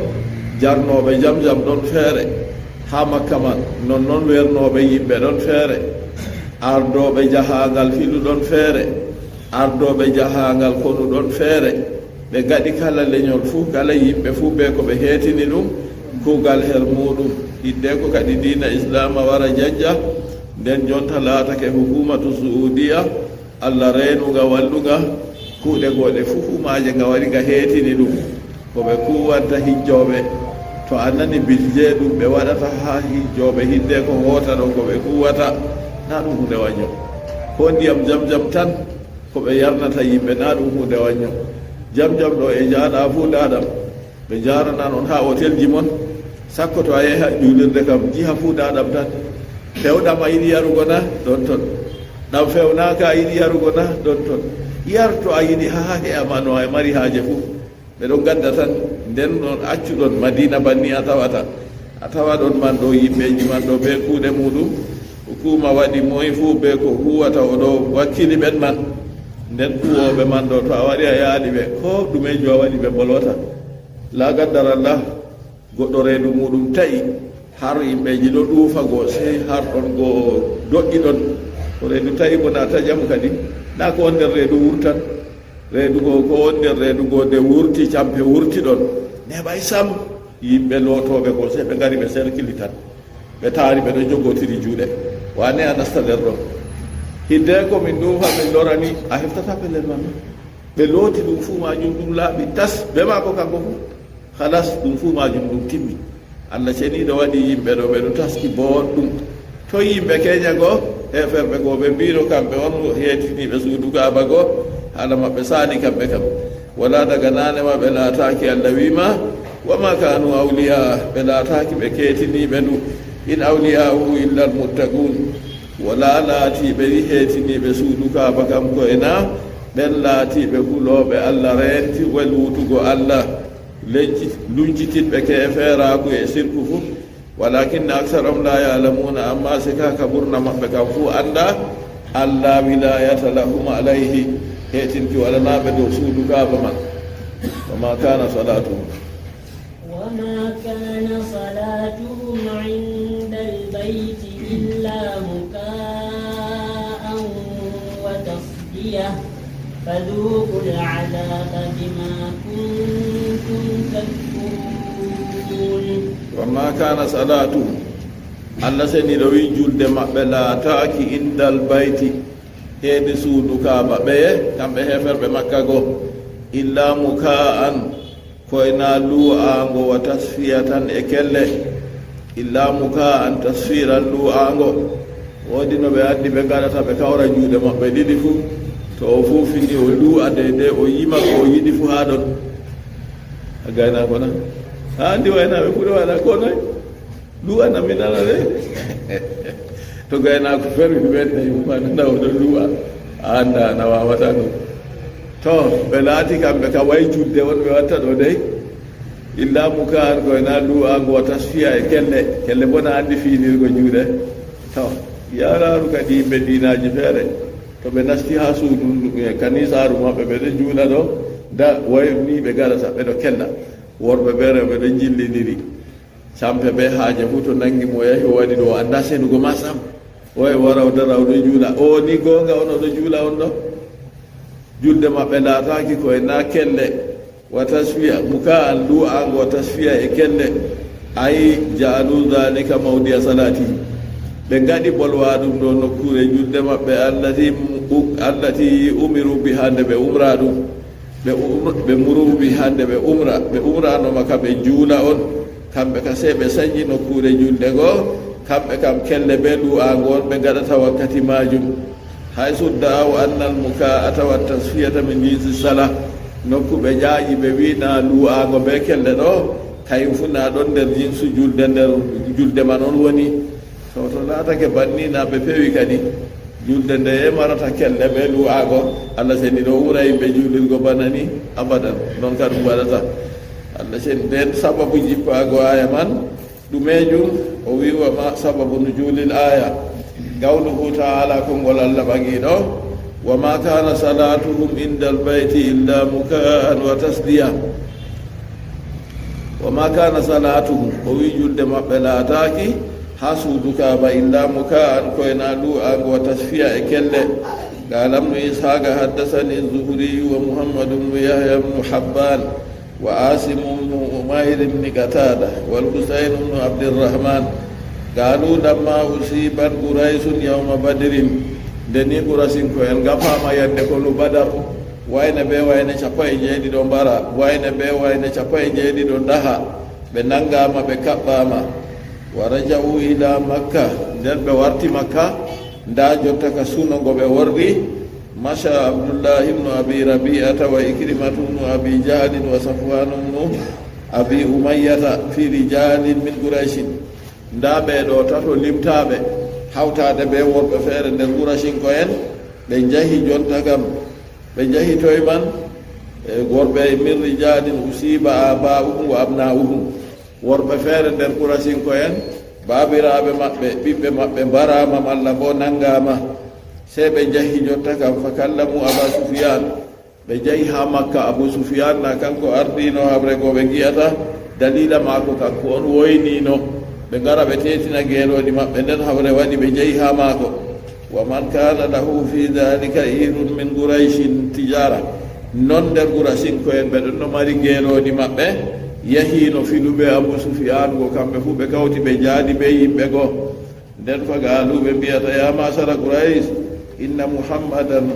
jarnooɓe Zamzam ɗon feere, haa Makka man, nonnon wernooɓe yimɓe ɗon feere, ardooɓe jahaaŋgal filu ɗon feere, ardooɓe jahaaŋgal konu ɗon feere. Ɓe ngaɗi kala lenyol fuu, kala yimɓe fuu bee ko ɓe heetini ɗum, kuugal her muuɗum. Hiddeko kadi diina Islaama wara jajja, nden jonta laatake hukuumatu Su'uudiya, Allah reenuŋga, wallunga, kuuɗe gooɗe fuu, fuu maaje nga wari nga heetini ɗum. Ko ɓe kuuwanta hijjooɓe. To a nani bilje ɗum ɓe waɗata haa hijjooɓe, hiddeko hoota ɗo ko ɓe kuuwata, na ɗum huunde wanyo. Ko ndiyam Zamzam tan ko ɓe yarnata yimɓe, na ɗum huunde wanyo. Zamzam ɗo e jaaɗa fuu ndaa ɗam. Ɓe njaaranan on haa otelji mon, sakko to a yehi haa juulirde kam, jiha fuu ndaa ɗam tan. Pewɗam a yiɗi yarugo na? Ɗon ton. Ɗam fewnaaka a yiɗi yarugo na? Ɗon ton. Yar to a yiɗi haa he'a ma no a mari haaje fuu. Ɓe ɗon ngadda tan. Nden non accuɗon Madiina banni a tawata. A tawa ɗon man ɗo, yimɓeeji man ɗo bee kuuɗe muuɗum. Hukuuma waɗi moy fuu bee ko huuwata, o ɗo wakkili ɓen man. Nden kuuwooɓe man ɗo, to a wari a yaali ɓe, ko ɗumeejo a waɗi ɓe mbolwata. Laa gaddarallah, goɗɗo reedu muuɗum ta'i, har yimɓeeji ɗo ɗuufa go, sey har ɗon go doƴƴi ɗon. Ko reedu ta'i bo na taƴam kadi, na ko on nder reedu wurtan. Reedu go, ko on nder reedu go nde wurti, campe wurti ɗon. Neeɓay sam, yimɓe lootooɓe go, sey ɓe ngari ɓe serkili tan. Ɓe taari, ɓe ɗon jogotiri juuɗe. Wane a nasta nder ɗon. Hiddeko min ɗuufa, min lorani, a heftata pellel man. Ɓe looti ɗum fuu maajum, ɗum laaɓi tas, bee maako kanko fuu. Halas, ɗum fuu maajum ɗum timmi. Allah ceniiɗo waɗi yimɓe ɗo, ɓe ɗo taski booɗɗum. Toy yimɓe keenya go? Heeferɓe go, ɓe mbiino kamɓe on heetiniiɓe suudu Kaaba go, haala maɓɓe saali kamɓe kam. Walaa daga naane ma ɓe laataaki, Allah wi'i ma, "Wa ma kaanu awliya," ɓe laataaki ɓe keetiniiɓe ndu. "In awliya'uhu illa al-muttaqun." Walaa laatiiɓe heetiniiɓe suudu Kaaba kam ko e na ɓen laatiiɓe hulooɓe Allah, reenti welwutugo Allah, leñci-, luñcititɓe keefeeraaku e sirku fuu. "Walakinna aksarahum la ya'lamuna," ammaa sika ka ɓurna maɓɓe kam fuu anndaa, "alla wilayata lahum alayhi," heetinki waɗanaaɓe dow suudu Kaaba man. "Wa ma kana salatuhum." وما كان صلاتهم عند البيت إلا مكاء وتصدية فذوقوا العذاب بما كنتم تكفرون. "Wa ma kana salatuhum." Allah seniiɗo wi'i julde maɓɓe laataaki indal bayti, heedi suudu Kaaba, ɓeye, kamɓe heeferɓe Makka go, "illa muka'an," ko e na lu'aango, "wa tasfiyatan," e kelle. "Illa muka'an tasfiran," lu'aango. Woodi no ɓe anndi ɓe ngaɗata, ɓe kawra juuɗe maɓɓe ɗiɗi fuu. To o fuufini, o lu'a deydey, o yima ko o yiɗi fuu haa ɗon. A gaynaako na? A anndi waynaaɓe fuu ɗo waɗa ko noy? Lu'a na mi nana de. To gaynaako ferwi ɓen na yumma nana o ɗo lu'a. A annda na wawata ɗum. To, ɓe laati kamɓe ka way julde on ɓe watta ɗo dey. Illa muka'an ko e na lu'aango, wa tasfiya e kelle. Kelle bo na anndi fiinirgo juuɗe. To, yaraaru kadi yimɓe diinaaji feere. To ɓe nasti haa suudu ndu, e kanisaaru maɓɓe, ɓe ɗo juula ɗo, nda way ni ɓe gaɗata, ɓe ɗo kella. Worɓe be rewɓe ɗo jillindiri. Campe be haaje fuu to nangi mo yahi o waɗi ɗo, o annda senugo ma sam. Oye wara o dara o ɗo juula. O ni goonga on o ɗo juula on ɗo? Julde maɓɓe laataaki ko e na kelle. Wa tasfiya, muka'an lu'aango, wa tasfiya e kelle. Ay ja'alu dhalika mawdi'a salati. Ɓe ngaɗi bolwa ɗum ɗo nokkuure julde maɓɓe, allati mu-, allati umiru biha, nde ɓe umra ɗum. Ɓe um-, ɓe murubi hande ɓe umra, ɓe umrano ma ka ɓe juula on. Kamɓe ka sey ɓe sanyi nokkuure julde go, kamɓe kam kelle be lu'aango on ɓe ngaɗata wakkati maajum. Haysu da'aw annal muka'ata wa tasfiyata min jinsi sala. Nokku ɓe ƴaaƴi ɓe wi'i na lu'aango be kelle ɗo, kayum fu na ɗon nder jinsu julde, nder julde man on woni. To, to laatake banni na ɓe pewi kadi. Julde ndeye marata kelle be lu'aago? Allah seniiɗo umra yimɓe juulirgo bana ni? Abadan, non ka ɗum waɗata. Allah seni, nden sababu jippaago aya man, ɗumeejum? O wi'i, "Wa ma sababu nuzulil aya." Qawluhu ta'ala, konngol Allah ɓaŋiiɗo, "Wa ma kana salatuhum indal bayti illa muka'an wa tasdiya." "Wa ma kana salatuhum," o wi'i julde maɓɓe laataaki haa suudu Kaaba, "illa muka'an," ko e na lu'aango, "wa tasfiya," e kelle. Qala ibnu Ishaqa, "Haddathani Zuhriyu wa Muhammad ibnu Yahya ibnu Habban wa Asim ibnu Umayr ibnu Qatada wal Husayn ibnu Abdirrahman. Qalu lamma usibat Qurayshun yawma Badrin." Nde ni Quraysinko'en ngafaama yande konu Badar, wayne be wayne cappanɗe jeeɗiɗo mbara, wayne be wayne cappanɗe jeeɗiɗo daha, ɓe nangama, ɓe kaɓɓama. Wa raja'u ila Makka, nden ɓe warti Makka, nda jotta ka suno ngo ɓe worri. Masha Abdullahi ibnu Abi Rabi'ata wa Ikrimatu ibnu Abi Jahlin wa Safwanu ibnu Abi Umayyata fi rijalin min Qurayshin. Nda ɓe ɗo tato limtaaɓe, hawtaade be worɓe feere nder Quraysinko'en, ɓe njahi jonta kam. Ɓe njahi toy man? E worɓe, "min rijalin usiba aba'uhum wa abna'uhum." Worɓe feere nder Quraysinko'en, baabiraaɓe maɓɓe, ɓiɓɓe maɓɓe mbaraama malla bo nangaama. Sey ɓe njahi jotta kam, fa kallamu Aba Sufyan. Ɓe njahi haa Makka, Abu Sufyan na kanko ardiino haɓre go ɓe ngi'ata, daliila maako kanko on woyniino. Ɓe ngara ɓe teetina geelooɗi maɓɓe, nden haɓre waɗi ɓe njahi haa maako. Wa man kana lahu fi dhalika irun min Qurayshin tijara. Non nder Quraysinko'en ɓe ɗon no mari geelooɗi maɓɓe, yahiino filuɓe Abu Sufyan go, kamɓe fuu ɓe kawti ɓe njaadi be yimɓe go. Nden fa gaaluuɓe mbi'ata, "Ya ma'shara Quraysh, inna Muhammadan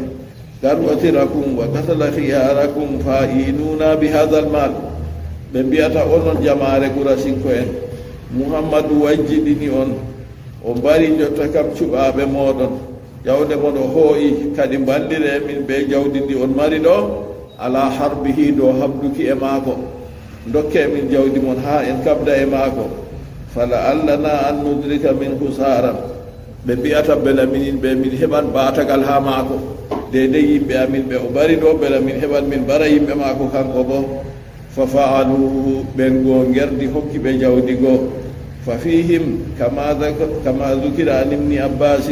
قد وتركم وقتل خياركم فأعينونا بهذا المال. Ɓe mbi'ata onon jamaare Qurasinko'en, Muhammadu wajjidini on, o mbari jotta kam cuɓaaɓe mooɗon. Jawle mon o hoo'i, kadi mballiree min bee jawdi ndi on mari ɗo, على حربه, dow haɓduki e maako. Ndokkee min jawdi mon haa en kaɓda e maako. فلعلنا أن ندرك منه ثأرا. Ɓe mbi'ata bela minin ɓe min heɓan ɓaatagal haa maako. Deydey yimɓe amin ɓe o mbari ɗo, bela min heɓan min mbara yimɓe maako kanko boo. ففعلوه, ɓen go ngerdi hokki ɓe jawdi go. ففيهم كما ذك-، كما ذكر عن ابن عباس.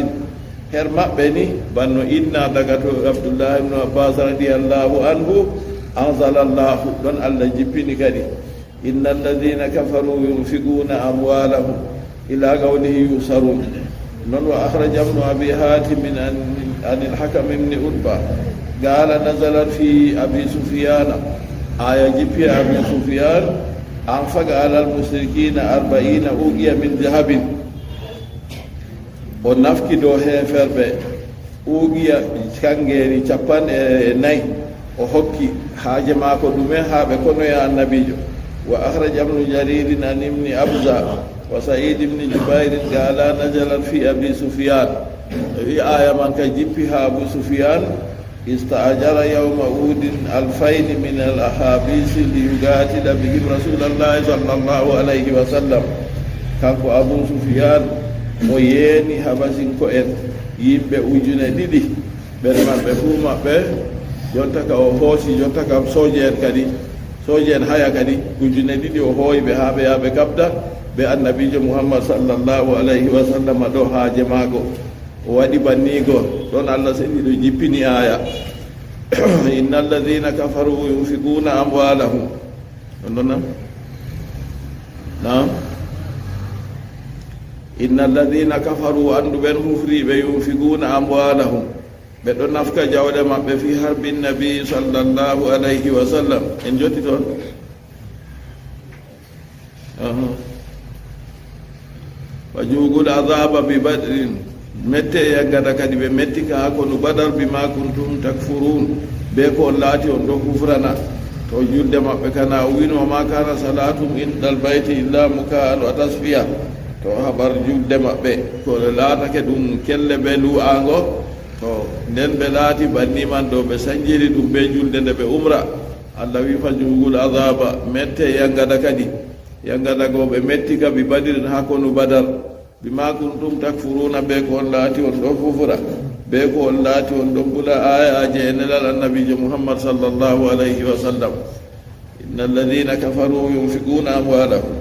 Her maɓɓe ni, bano inna daga to Abdullahi ibnu Abbas radiyallahu anhu, أنزل الله, ɗon Allah jippini kadi, إن الذين كفروا ينفقون أموالهم إلى قوله يخسرون. Non, وأخرج ابن أبي حاتم عن، عن الحكم بن عتبة قال نزلت في أبي سفيان. Aaya jippi Abi Sufyan, أنفق على المشركين أربعين أوقية من ذهب. O nafki dow heeferɓe uqiya kanngeeri cappanɗe nayi, o hokki haaje maako ɗumen haa ɓe konoya Annabiijo. وأخرج ابن جرير عن ابن عباس وسعيد بن جبير قالا نزلت في أبي سفيان. Wi aaya man ka jippi haa Abu Sufyan, استأجر يوم أحد ألفين من الأحابيش ليقاتل بهم رسول الله صلى الله عليه وسلم. Kanko Abu Sufyan, o yeeni Habasinko'en yimɓe ujune ɗiɗi, ɓen maɓɓe fuu maɓɓe, jonta ka o hoosi, jonta kam sooje'en kadi, sooje'en haya kadi, ujune ɗiɗi o hooyi ɓe haa ɓe yaha ɓe kaɓda bee Annabiijo Muhammad sallallahu alayhi wa sallam ɗo haaje maako. O waɗi banniigo, ɗon Allah Seniiɗo jippini aaya, إن الذين كفروا ينفقون أموالهم. Ɗon ɗon na? Naam. إن الذين كفروا, anndu ɓen kufriiɓe, ينفقون أموالهم, ɓe ɗon nafka jawle maɓɓe, في حرب النبي صلى الله عليه وسلم. En jotti toon? Aha. وذوقوا العذاب ببدر. Mette e yaggada kadi ɓe metti ka haa konu Badar, بما كنتم تكفرون, bee ko on laati on ɗon kufrana. To julde maɓɓe kana, o wi'no, وما كان صلاتهم عند البيت إلا مكاء وتصفية. To habar julde maɓɓe, ko laatake ɗum kelle bee lu'aango, to nden ɓe laati banni man ɗo, ɓe sanjiri ɗum bee julde nde ɓe umra. Allah wi, فذوقوا العذاب, mette e yaggada kadi. Yaggada go ɓe metti ka, ببدر, haa konu Badar. بما كنتم تكفرون, bee ko on laati on ɗon kufra, bee ko on laati on ɗon bula aayaaje e nelal Annabiijo Muhammad sallallahu alayhi wa sallam. إن الذين كفروا ينفقون أموالهم.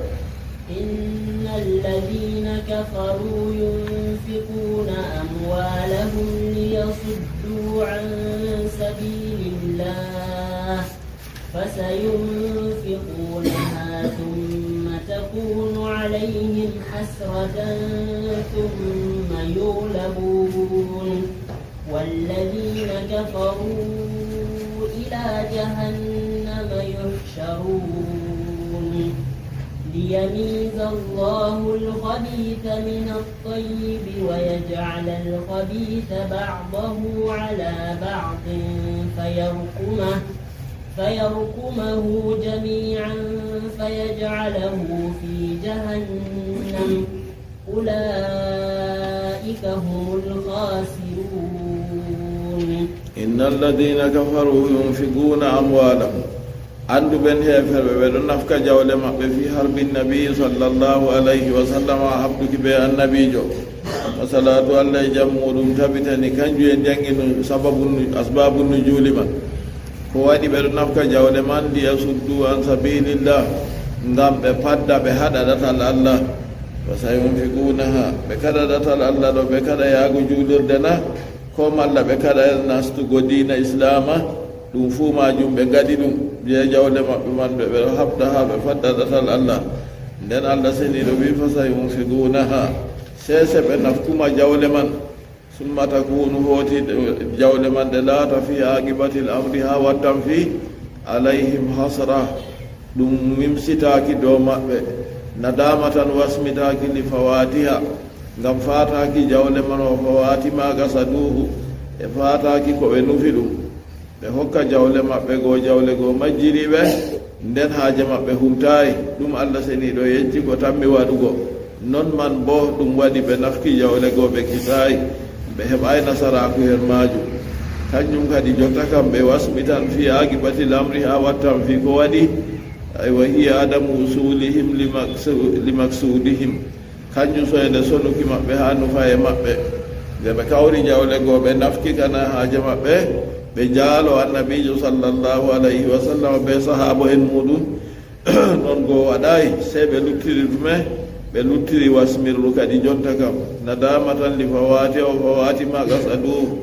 إن الذين كفروا ينفقون أموالهم ليصدوا عن سبيل الله فسينفقونها ثم تكون عليهم حسرة ثم يغلبون والذين كفروا إلى جهنم يحشرون ليميز الله الخبيث من الطيب ويجعل الخبيث بعضه على بعض فيركمه فيركمه جميعا فيجعله في جهنم أولئك هم الخاسرون. إن الذين كفروا ينفقون أموالهم. Anndu ɓen heeferɓe, ɓe ɗon nafka jawle maɓɓe, في حرب النبي صلى الله عليه وسلم, haɓduki bee Annabiijo. Masalatu Allah e jam muuɗum tabitani, kanjum en janngino sababu nu-, asbaabu nujuuli man. Ko waɗi ɓe ɗon nafka jawle man? ليصدوا عن سبيل الله, ngam ɓe padda, ɓe haɗa ɗatal Allah. فسينفقونها, ɓe kaɗa ɗatal Allah ɗo, ɓe kaɗa yaago juulirde na? Ko malla ɓe kaɗa nastugo diina Islaama? Ɗum fuu maajum ɓe ngaɗi ɗum, bee jawle maɓɓe man, ɓe, ɓe haɓda haa ɓe fadda ɗatal Allah. Nden Allah Seniiɗo wi, فسينفقونها, sey se ɓe nafkuma jawle man. ثم تكون, hooti jawle man ɗe laata, في عاقبة الأمر, haa wattan fii, عليهم حسرة, ɗum mimsitaaki dow maɓɓe, ندامة, wasmitaaki, لفواتها, ngam faataaki jawle man, وفوات ما قصدوه, E faataaki ko ɓe nufi ɗum. Ɓe hokka jawle maɓɓe goo, jawle goo majjiri ɓe, nden haaje maɓɓe humtaay. Ɗum Allah seniiɗo yejji ko tammi waɗugo. Non man boo ɗum waɗi ɓe nafki jawle goo ɓe kisaay. Ɓe heɓaay nasaraaku her maajum. Kanjum kadi jotta kam ɓe wasmitan fii aaqibatil amri haa wattan fii ko waɗi. Aywa, hiya adamu usulihim limaksu-, limaksudihim. Kanjum soyde sonuki maɓɓe haa nufaye maɓɓe. Nde ɓe kawri jawle goo ɓe nafki kana haaje maɓɓe, ɓe jaalo Annabiijo sallallahu alayhi wa sallam bee sahaabo en muuɗum. Non goo waɗaay, sey ɓe luttiri ɗume? Ɓe luttiri wasmirru kadi jonta kam. Nadamatan li fawaati aw fawaati ma qasadu.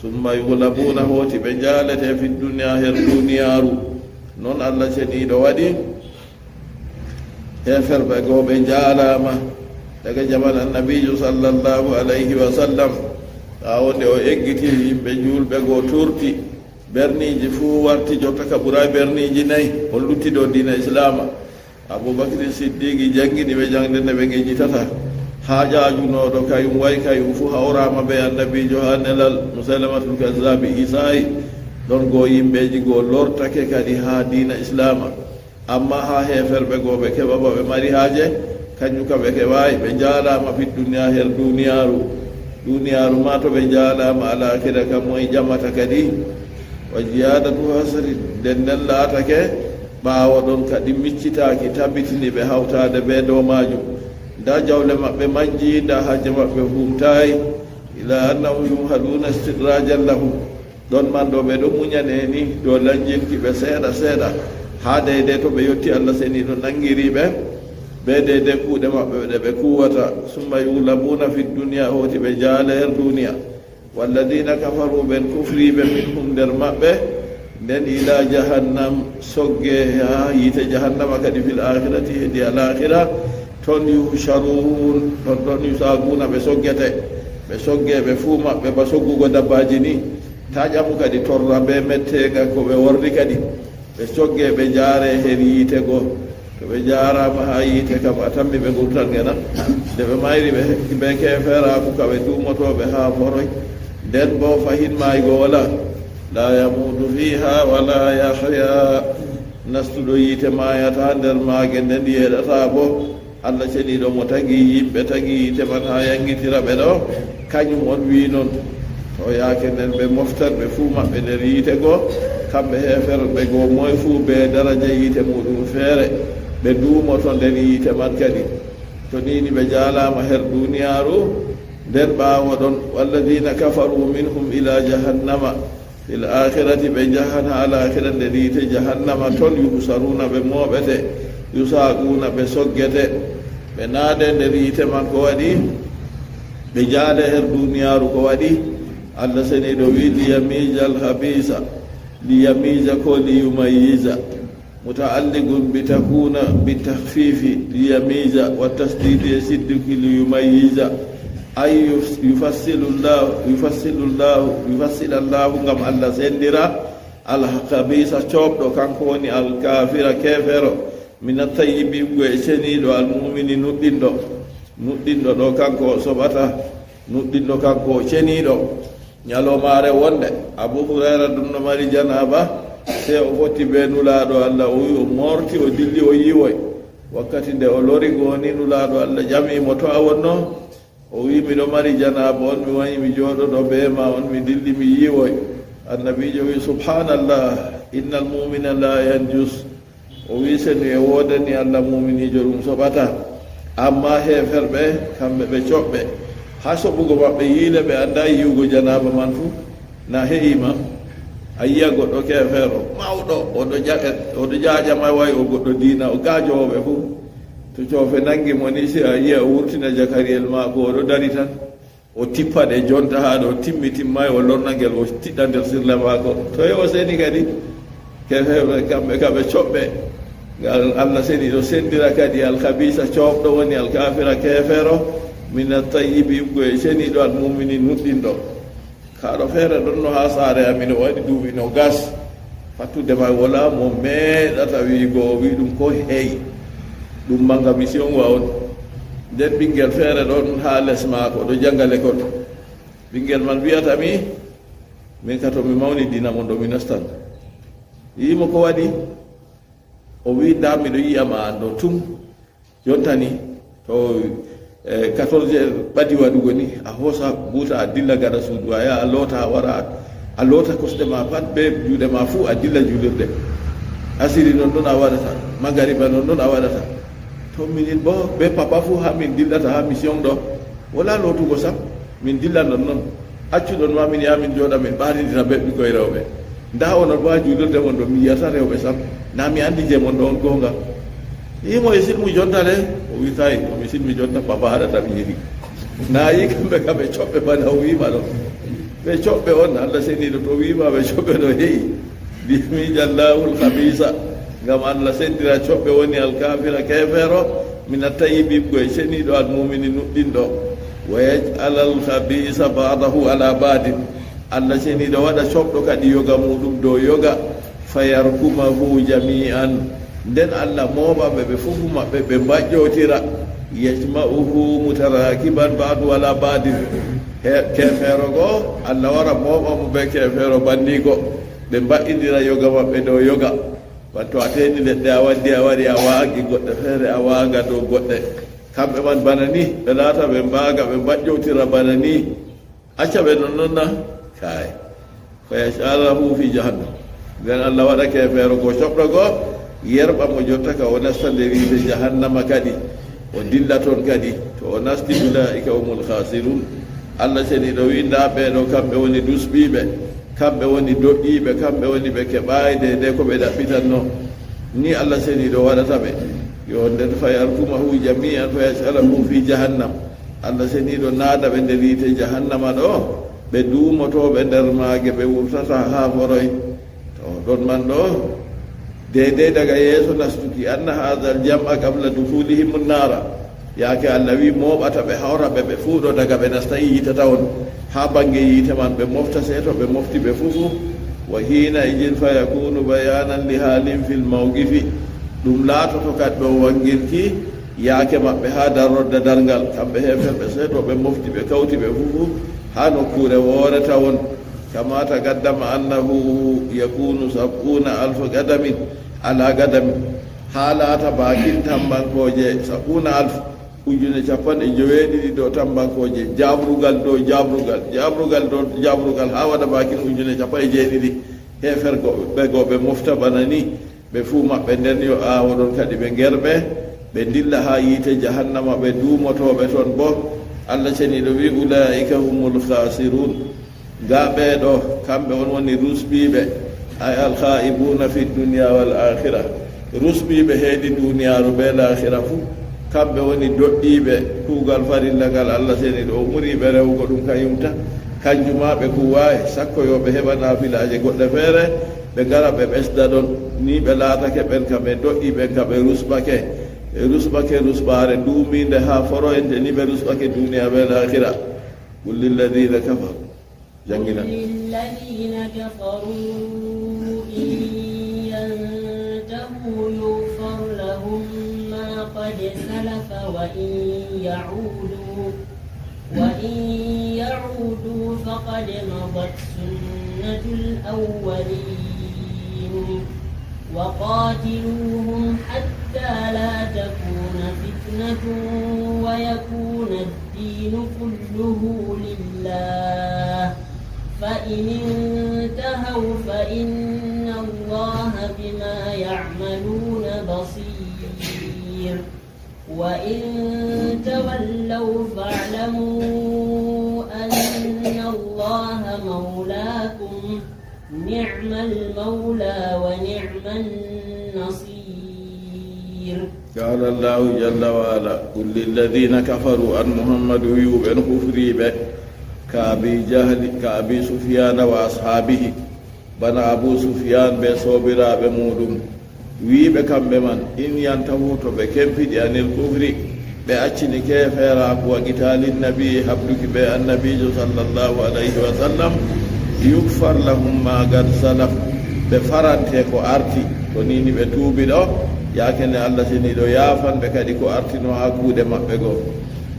Summa yughlabuuna, hooti ɓe jaalete fi dunya, her duniyaaru. Non Allah ceniiɗo waɗi. Heeferɓe goo ɓe jaalaama daga jaman Annabiijo sallallahu alayhi wa sallam. Ɓaawo nde o eggiti yimɓe juulɓe goo turti, berniiji fuu warti jotta ka ɓuraay berniiji nayi, on lutti dow diina Islaama. Abubakri Siddiqi janngini ɓe jaŋde nde ɓe ngejjitata. Haajaajunooɗo kayum way kayum fuu hawraama bee Annabiijo haa nelal. Musaylamatul Kazzaabi Isaa'i. Ɗon goo yimɓeeji goo lortake kadi haa diina Islaama. Ammaa haa heeferɓe goo ɓe keɓa ba ɓe mari haaje, kanjum kam ɓe keɓaay. Ɓe jaalaama fi dunya, her duniyaaru. Duniyaaru maa to ɓe jaalaama, alaakira kam moy ƴamata kadi? Wa ziyaadatu hasrin, nden nden laatake ɓaawo ɗon kadi miccitaaki, tabitini ɓe hawtaade bee dow maajum. Ndaa jawle maɓɓe majji, ndaa haaje maɓɓe humtaay. Ila annahum yumhaluuna istidrajan lahum. Ɗon man ɗo ɓe ɗon munyane ni dow lanjinki ɓe seeɗa seeɗa, haa deydey to ɓe yotti Allah seniiɗo nangiri ɓe, bee deydey kuuɗe maɓɓe ɗe ɓe kuuwata. Summa yughlabuuna fi dunya, hooti ɓe jaale her duniya. Walladina kafaru, ɓen kufriiɓe, minhum, nder maɓɓe, nden ila jahannam, sogge haa yiite jahannama kadi, fil akhirati, hedi alakhira, ton yuhsharun, ton, ton yusaguna, ɓe soggete, ɓe sogge ɓe fuu maɓɓe ba soggugo dabbaaji ni. Taa ƴamu kadi torra bee metteenga ko ɓe worri kadi. Ɓe sogge ɓe jaare her yiite goo. To ɓe jaaraama haa yiite kam, a tammi ɓe ngurtan ngena. Nde ɓe mayri ɓe hekki bee keeferaaku ka ɓe duumotooɓe haa foroy. Nden boo fahin maaygo walaa. La yamuutu fiiha wa la yahya. Nastuɗo yiite maayataa nder maage, nden yeeɗataa boo. Allah ceniiɗo mo tagi yimɓe, tagi yiite man haa yaŋŋitira ɓe ɗo, kañum on wi'i non. To yaake nden ɓe moftan ɓe fuu maɓɓe nder yiite goo, kamɓe heeferɓe goo, moy fuu bee daraja yiite muuɗum feere, ɓe duumoto nder yiite man kadi. To nii ni ɓe jaalaama her duniyaaru, nden ɓaawo ɗon, walladina kafaru minhum ila jahannama. Fil aakhirati, ɓe njahan haa laakhira nder yiite jahannama, ton yuhsaruna, ɓe mooɓete, yusaaquuna, ɓe soggete, ɓe naade nder yiite man. Ko waɗi ɓe jaale her duniyaaru? Ko waɗi? Allah seniiɗo wi'i, liyamiiza al-khabiisa, liyamiiza ko liyumayyiza, muta'alliqun bi takuuna bi takhfiifi, liyamiiza, wa tasdiidi e sidduki, liyumayyiza. Ay yuf-, yufassilu Llahu, yufassilu Llahu, yufassila Llahu, ngam Allah senndira, al-khabiisa, coobɗo, kanko woni al-kaafira, keefeero, mina tayyibi, go e ceniiɗo, al-mu'mini, nuɗɗinɗo. Nuɗɗinɗo ɗo, kanko o soɓata, nuɗɗinɗo, kanko o ceniiɗo. Ñalawmaare wonde, Abu Hurayra ɗum no mari janaaba, sey o fotti bee Nulaaɗo Allah, o wi, o moorti, o dilli, o yiiwoy. Wakkati nde o lori go ni, Nulaaɗo Allah ƴami mo, to a wonno? O wi, miɗo mari janaaba on, mi wanyi mi jooɗoɗo bee ma on, mi dilli mi yiiwoy. Annabiijo wi, subhaanallah, innal mu'mina la yanjus. O wi, senu e woodani Allah, muuminiijo ɗum soɓata. Ammaa heeferɓe, kamɓe ɓe coɓɓe. Haa soɓugo maɓɓe yiile, ɓe anndaa yiiwugo janaaba man fuu. Na he'i ma, a yi'a goɗɗo keefeero mawɗo, o ɗo ja-, o ɗo jaaƴa ma, wa'i o goɗɗo diina, o gaajoowo ɓe fuu. To coofe nanngi mo ni, sey a yi'a o wurtina jakariyel maako, o ɗo dari tan. O tippa ɗe jonta haa ɗo timmi timmaay, o lorna ngel, o tiɗɗa nder sirla maako. Toye o seni kadi? Keefeero kamɓe, kamɓe coɓɓe. Ngal Allah seniiɗo senndira kadi, alkhabiisa coobɗo woni alkaafira keefeero, mina tayyibi, ko e seniiɗo, almu'mini, nuɗɗinɗo. Kaaɗo feere ɗon no haa saare amin, o waɗi duuɓi noogas. Fattude ma wala mo meeɗata wi'go o wi ɗum ko hey. Ɗum manga mission wa on. Nden ɓinngel feere ɗon haa les maako, ɗo jannga lekol. Ɓinngel man wi'ata mi, Min ka to mi mawni dina mon ɗo mi nastan. Yi'imo ko waɗi? O wi'i, "Ndaa miɗo yi'a ma an ɗo tun." Jontani to, eh, quatorze heures ɓadi waɗugo ni, a hoosa buta a dilla gaɗa suudu, a yaha a loota a wara, a loota kosɗe ma pat be juuɗe ma fuu a dilla juulirde. Asiri non non a waɗata, magariba non non a waɗata. To minin bo be papa fuu haa min dillata haa mission ɗo, wala lootugo sam, min dilla non non. Accuɗon ma min yaha min jooɗa min ɓaarindira be ɓikkoy rewɓe. Ndaa onon bo haa juulirde mon ɗo mi yi'ata rewɓe sam. Na mi anndi jey mon ɗo on goonga. Yi'imo e silmu jonta le? O wi'i, "Kay, to mi silmi jonta, papa haɗata mi yiɗi." Na yi'i kamɓe kam ɓe coɓɓe bana o wi'ima ɗo. Ɓe coɓɓe on, Allah seniiɗo to wi'ima ɓe coɓɓe ɗo he'i. Liyukhrijallahul khabisa. Ngam Allah sendira coɓɓe woni alkafira keefeero, mina tayyibi ɓikkoy seniiɗo almumini nuɗɗinɗo. Wa yaj'alal khabisa ba'dahu ala ba'din. Allah seniiɗo waɗa coɓɗo kadi yoga muɗum dow yoga. Fayarkumahu jami'an. Nden Allah mooɓa ɓe, ɓe fuu maɓɓe, ɓe mbaƴƴootira. Yajma'uhu mutarakiban ba'du ala ba'din. He, keefeero goo, Allah wara mooɓa mo be keefeero banniigo. Ɓe mbaɗindira yoga maɓɓe dow yoga. Wato a teeni leɗɗe a waddi a wari a waagi goɗɗe feere a waaga dow goɗɗe. Kamɓe man bana ni, ɓe laata ɓe mbaaga, ɓe mbaƴƴowtira bana ni. Acca ɓe nonnon na? Kaay. Fa yaj'alahu fi jahannam. Nden Allah waɗa keefeero go coɓɗo go, yerɓa mo jotta ka o nasta nder yiite jahannama kadi. O dilla ton kadi. To o nasti, ulaa'ika humul khasirun. Allah seniiɗo wi'i, "Ndaa ɓee ɗo, kamɓe woni dusɓiiɓe, kamɓe woni doƴƴiiɓe, kamɓe woni ɓe keɓaay deydey ko ɓe ɗaɓɓitanno." Ni Allah seniiɗo waɗata ɓe. Yo nden fa yarkumahu jami'an fa yaj'alahu fi jahannam. Allah seniiɗo naada ɓe nder yiite jahannama ɗo, ɓe duumotooɓe nder maage, ɓe wurtataa haa foroy. To ɗon man ɗo, deydey daga yeeso nastuki, anna haadal jam'a qabla dukhulihim nara. Yaake Allah wi'i mooɓata ɓe, hawra ɓe, ɓe fuu ɗo daga ɓe nasta yiite tawon. Haa bannge yiite man ɓe mofta, sey to ɓe mofti ɓe fuu fuu. Wa hiina idin fa yakunu bayanan li halin fil mawqifi. Ɗum laatoto kadi ɗo wanngirki yaake maɓɓe haa darorde darngal. Kamɓe heeferɓe sey to ɓe mofti ɓe kawti ɓe fuu fuu haa nokkuure woore tawon. Kama taqaddama annahu yakunu sab'una alfa qadamin ala qadamin. Haa laata baakin tambankooje sab'una alf, ujune cappanɗe joweeɗiɗi dow tambankooje, jaabrugal dow jaabrugal, jaabrugal dow jaabrugal, haa waɗa baakin ujune cappanɗe jeeɗiɗi. Heeferɓe goo ɓe mofta bana ni, ɓe fuu maɓɓe nden yo aawoɗon kadi ɓe ngerɓe, ɓe ndilla haa yiite jahannama, ɓe duumotooɓe ton boo. Allah seniiɗo wi'i, "Ulaa'ika humul khaasiruun." Gaa ɓee ɗo, kamɓe on woni rusɓiiɓe, ay alkhaa'ibuuna fi dunya wal aakhira. Rusɓiiɓe heedi duuniyaaru bee laakhira fuu, kamɓe woni doƴƴiiɓe kuugal farilla ngal Allah seniiɗo o umri ɓe rewugo ɗum kayum tan. Kanjum maa ɓe kuuwaay, sakko yo ɓe heɓa naafilaaje goɗɗe feere, ɓe ngara ɓe ɓesda ɗon. Ni ɓe laatake ɓen kam ɓe doƴƴi, ɓen kam ɓe rusɓake. Ɓe rusɓake rusɓaare duumiinde haa foroyte, ni ɓe rusɓake duuniya bee laakhira. Qul lilladiina kafaru. Janngina. قل للذين كفروا إن ينتهوا يغفر لهم ما قد سلف وإن يعودوا، وإن يعودوا فقد مضت سنة الأولين. وقاتلوهم حتى لا تكون فتنة ويكون الدين كله لله، فإن انتهوا فإن الله بما يعملون بصير. وإن تولوا فاعلموا أن الله مولاكم، نعم المولى ونعم النصير. قال الله جل وعلا، قل للذين كفروا، an Muhammadu, wi'u ɓen kufriiɓe, ka Abi Jahli, ka Abi Sufyaana wa ashaabihi, bana Abu Sufyaan bee soobiraaɓe muuɗum, wi'u ɓe kamɓe man, in yantahu, to ɓe kempiɗi, anil kufri, ɓe accini keefeeraaku, wa qitaalin nabi, haɓduki bee annabiijo sallallahu alayhi wa sallam, yugfar lahum ma qad salaf, ɓe farante ko arti, to ni ni ɓe tuubi ɗo, yaake nde Allah seniiɗo yaafan ɓe kadi ko artino haa kuuɗe maɓɓe go.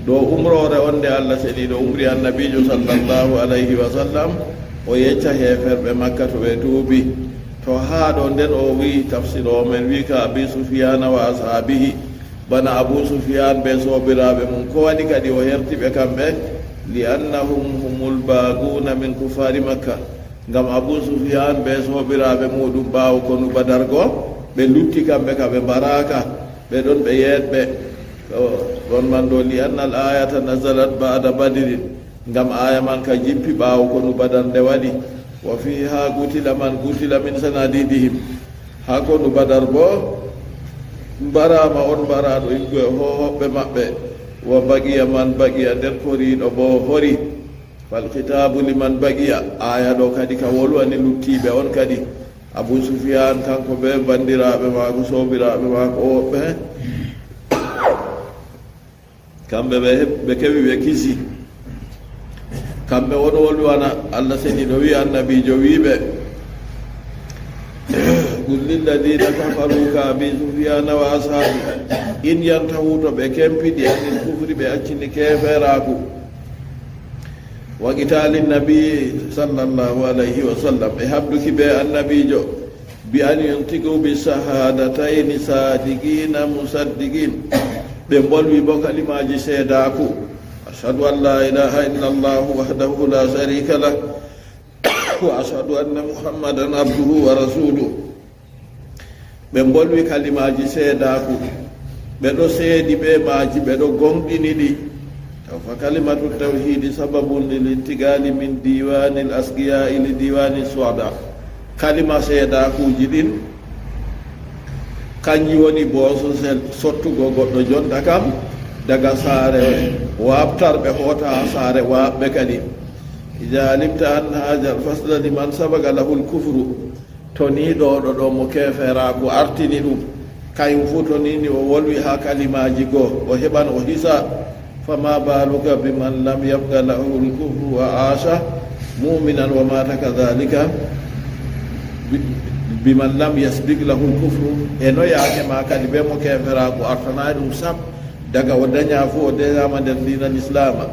Ɗo umroore on nde Allah seniiɗo umri annabiijo sallallahu alayhi wa sallam, O yecca heeferɓe Makka to ɓe tuubi. To haa ɗo nden o wi'i, tafsiroowo men wi'i, ka Abi Sufyaana wa ashaabihi, bana Abu Sufyaan bee soobiraaɓe mum. Ko waɗi kadi o herti ɓe kamɓe? Li annahum humul baaguuna min kuffaari Makka. Ngam Abu Sufyaan bee soobiraaɓe muuɗum, ɓaawo konu Badar go, ɓe lutti kamɓe ka ɓe mbaraaka, ɓe ɗon ɓe yeeɗɓe. To ɗon man ɗo, li annal aayata nazalat ba'da Badrin, ngam aaya man ka jippi ɓaawo konu Badar nde waɗi. Wa fiihaa qutila man qutila min sanaadiidihim. Haa konu Badar boo mbaraama on mbaraaɗo iggoye hoohoɓɓe maɓɓe. Wa baqiya man baqiya, nden horiiɗo boo hori. Fal khitaabu liman baqiya. Aaya ɗo kadi ka wolwani luttiiɓe on kadi. Abu Sufyaan, kanko bee banndiraaɓe maako, soobiraaɓe maako woɗɓe, kamɓe ɓe heb-, ɓe keɓi, ɓe kisi. Kamɓe on wolwana, Allah seniiɗo wi'i, annabiijo wi'i ɓe, qul lilladiina kafaru ka Abi Sufyaana wa ashaabi, in yantahu, to ɓe kempiɗi, anil kufri, ɓe accini keeferaaku, wa qitaali nabi sallallahu alayhi wa sallam, e habduki bee annabiijo, bi an yuntiqu bi shahadatayni sadiqina musaddiqin. Ɓe mbolwi bo kalimaaji seedaaku. Ashhadu an la ilaha illa Allah wahdahu la sharika lah. Wa ashhadu anna Muhammadan abduhu wa rasuluh. Ɓe mbolwi kalimaaji seedaaku. Ɓe ɗo seedi bee maaji, ɓe ɗo goonɗini ɗi. Taw fa kalimatu tawhiidi sababun lil intiqaali min diiwaanil asqiyaa'i li diiwaani su'adaa. Kalima seedaakuuji ɗin, kanji woni boososel sottugo goɗɗo jonta kam daga saare waabtarɓe hoota haa saare waaɓɓe kadi. Idaa alimta anna haazal fasla liman sabaqa lahul kufru, to ni ɗo, ɗo, ɗo mo keeferaaku artini ɗum, kayum fuu to ni ni o wolwi haa kalimaaji goo, o heɓan o hisa. Fama baaluka biman lam yabqa lahul kufru wa aasha mu'minan wa maata kadhalika, bi-, biman lam yasbiq lahul kufru. E no yaake ma kadi bee mo keeferaaku artanaay ɗum sam, daga o danya fuu o dañaama nder diina Lislaama.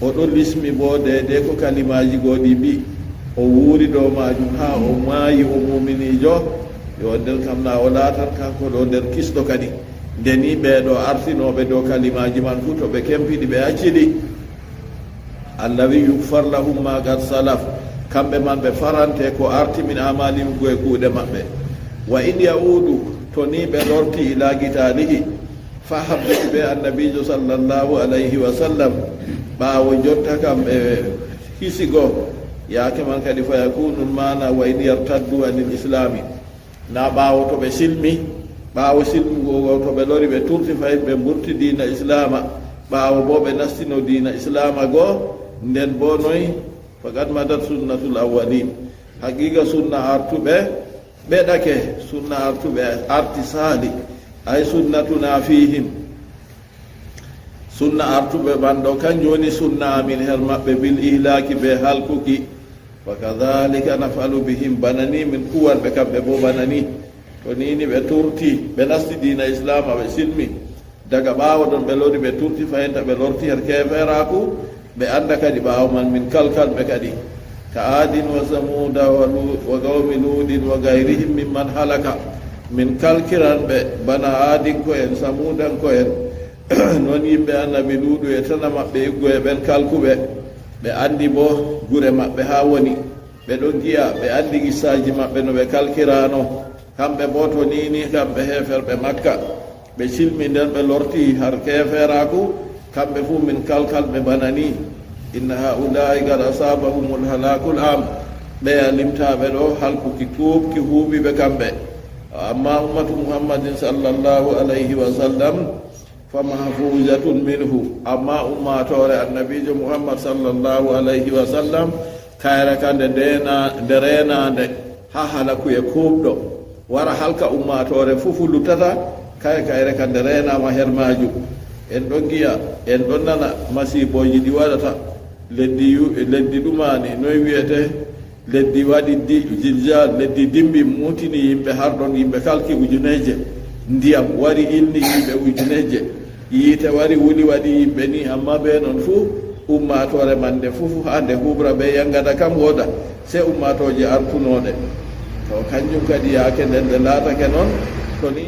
O ɗo lismi boo deydey ko kalimaaji goo ɗi mbi'i. O wuuri dow maajum haa o maayi o muuminiijo. Yo nden kam na o laatan kanko ɗo nder kisɗo kadi. Nde ni ɓee ɗo artinooɓe dow kalimaaji man fuu to ɓe kempiɗi ɓe acci ɗi, Allah wi'i, yugfar lahum ma qad salaf, kamɓe man ɓe farante ko arti min a'maalihim e kuuɗe maɓɓe. Wa in ya'uudu, to ni ɓe lorti, ilaa qitaalihi, faa habduki bee annabiijo sallallahu alayhi wa sallam, ɓaawo jonta kam ɓe hisi go, yaake man kadi, fa yakuunul maana wa in yartaddu anil islaami. Na ɓaawo to ɓe silmi, ɓaawo silmugo go to ɓe lori ɓe turti fahin ɓe mburti diina Islaama, ɓaawo boo ɓe nastino diina Islaama go, nden boo noy? Faqad madat sunnatul awwaliin. Haqiiqa sunna artuɓe ɓeɗake, sunna artuɓe arti saali, ay sunnatuna fiihim. Sunna artuɓe man ɗo, kanjum woni sunna amin her maɓɓe, bil ihlaaki, bee halkuki. Wa kadhalika naf'alu bihim, bana ni min kuwan ɓe kamɓe boo bana ni. To ni ni ɓe turti, ɓe nasti diina Islaama, ɓe silmi. Daga ɓaawo ɗon ɓe lori ɓe turti fahinta ɓe lorti her keeferaaku, ɓe annda kadi ɓaawo man min kalkan ɓe kadi. Ka aadin wa samuuda wa Lu-, wa qawmi luuɗin wa gayrihim mimman halaka. Min kalkiran ɓe bana aadinko'en, samuudanko'en. Non yimɓe annabi Luuɗu e tana maɓɓe iggoye ɓen kalkuɓe. Ɓe anndi boo gure maɓɓe haa woni. Ɓe ɗon ngi'a, ɓe anndi qissaaji maɓɓe no ɓe kalkiraano. Kamɓe boo to ni ni, kamɓe heeferɓe Makka. Ɓe cilmi nden ɓe lorti har keeferaaku, kamɓe fuu min kalkan ɓe bana ni. Inna haa'ulaa'i qad asaabahumul halaakul aam. Ɓeya limtaaɓe ɗo, halkuki kuuɓki huuwi ɓe kamɓe. Amma ummatu Muhammadin sallallahu alayhi wa sallam, fa mahfuuzatun minhu. Amma ummaatoore Annabiijo Muhammad sallallahu alayhi wa sallam, kayre ka nde ndeena-, nde reenaande haa halakuye kuuɓɗo. Wara halka ummaatoore fuu, fuu luttata, kay, kayre ka nde reenaama her maajum. En ɗon ngi'a, en ɗon nana masiibooji ɗi waɗata. Leddi yu-, leddi ɗumaani, noy wi'ete? Leddi waɗi di-, zilzaal, leddi dimbi, muutini yimɓe, har ɗon yimɓe kalki ujuneeje. Ndiyam wari, ilni yimɓe ujuneeje. Yiite wari, wuli, waɗi yimɓe ni, amma bee non fuu, Ummaatoore man nde fuu haa nde huuɓra bee yaŋgada kam wooda, sey ummaatooje artunooɗe. To kanjum kadi yaake nden nde laatake non, to ni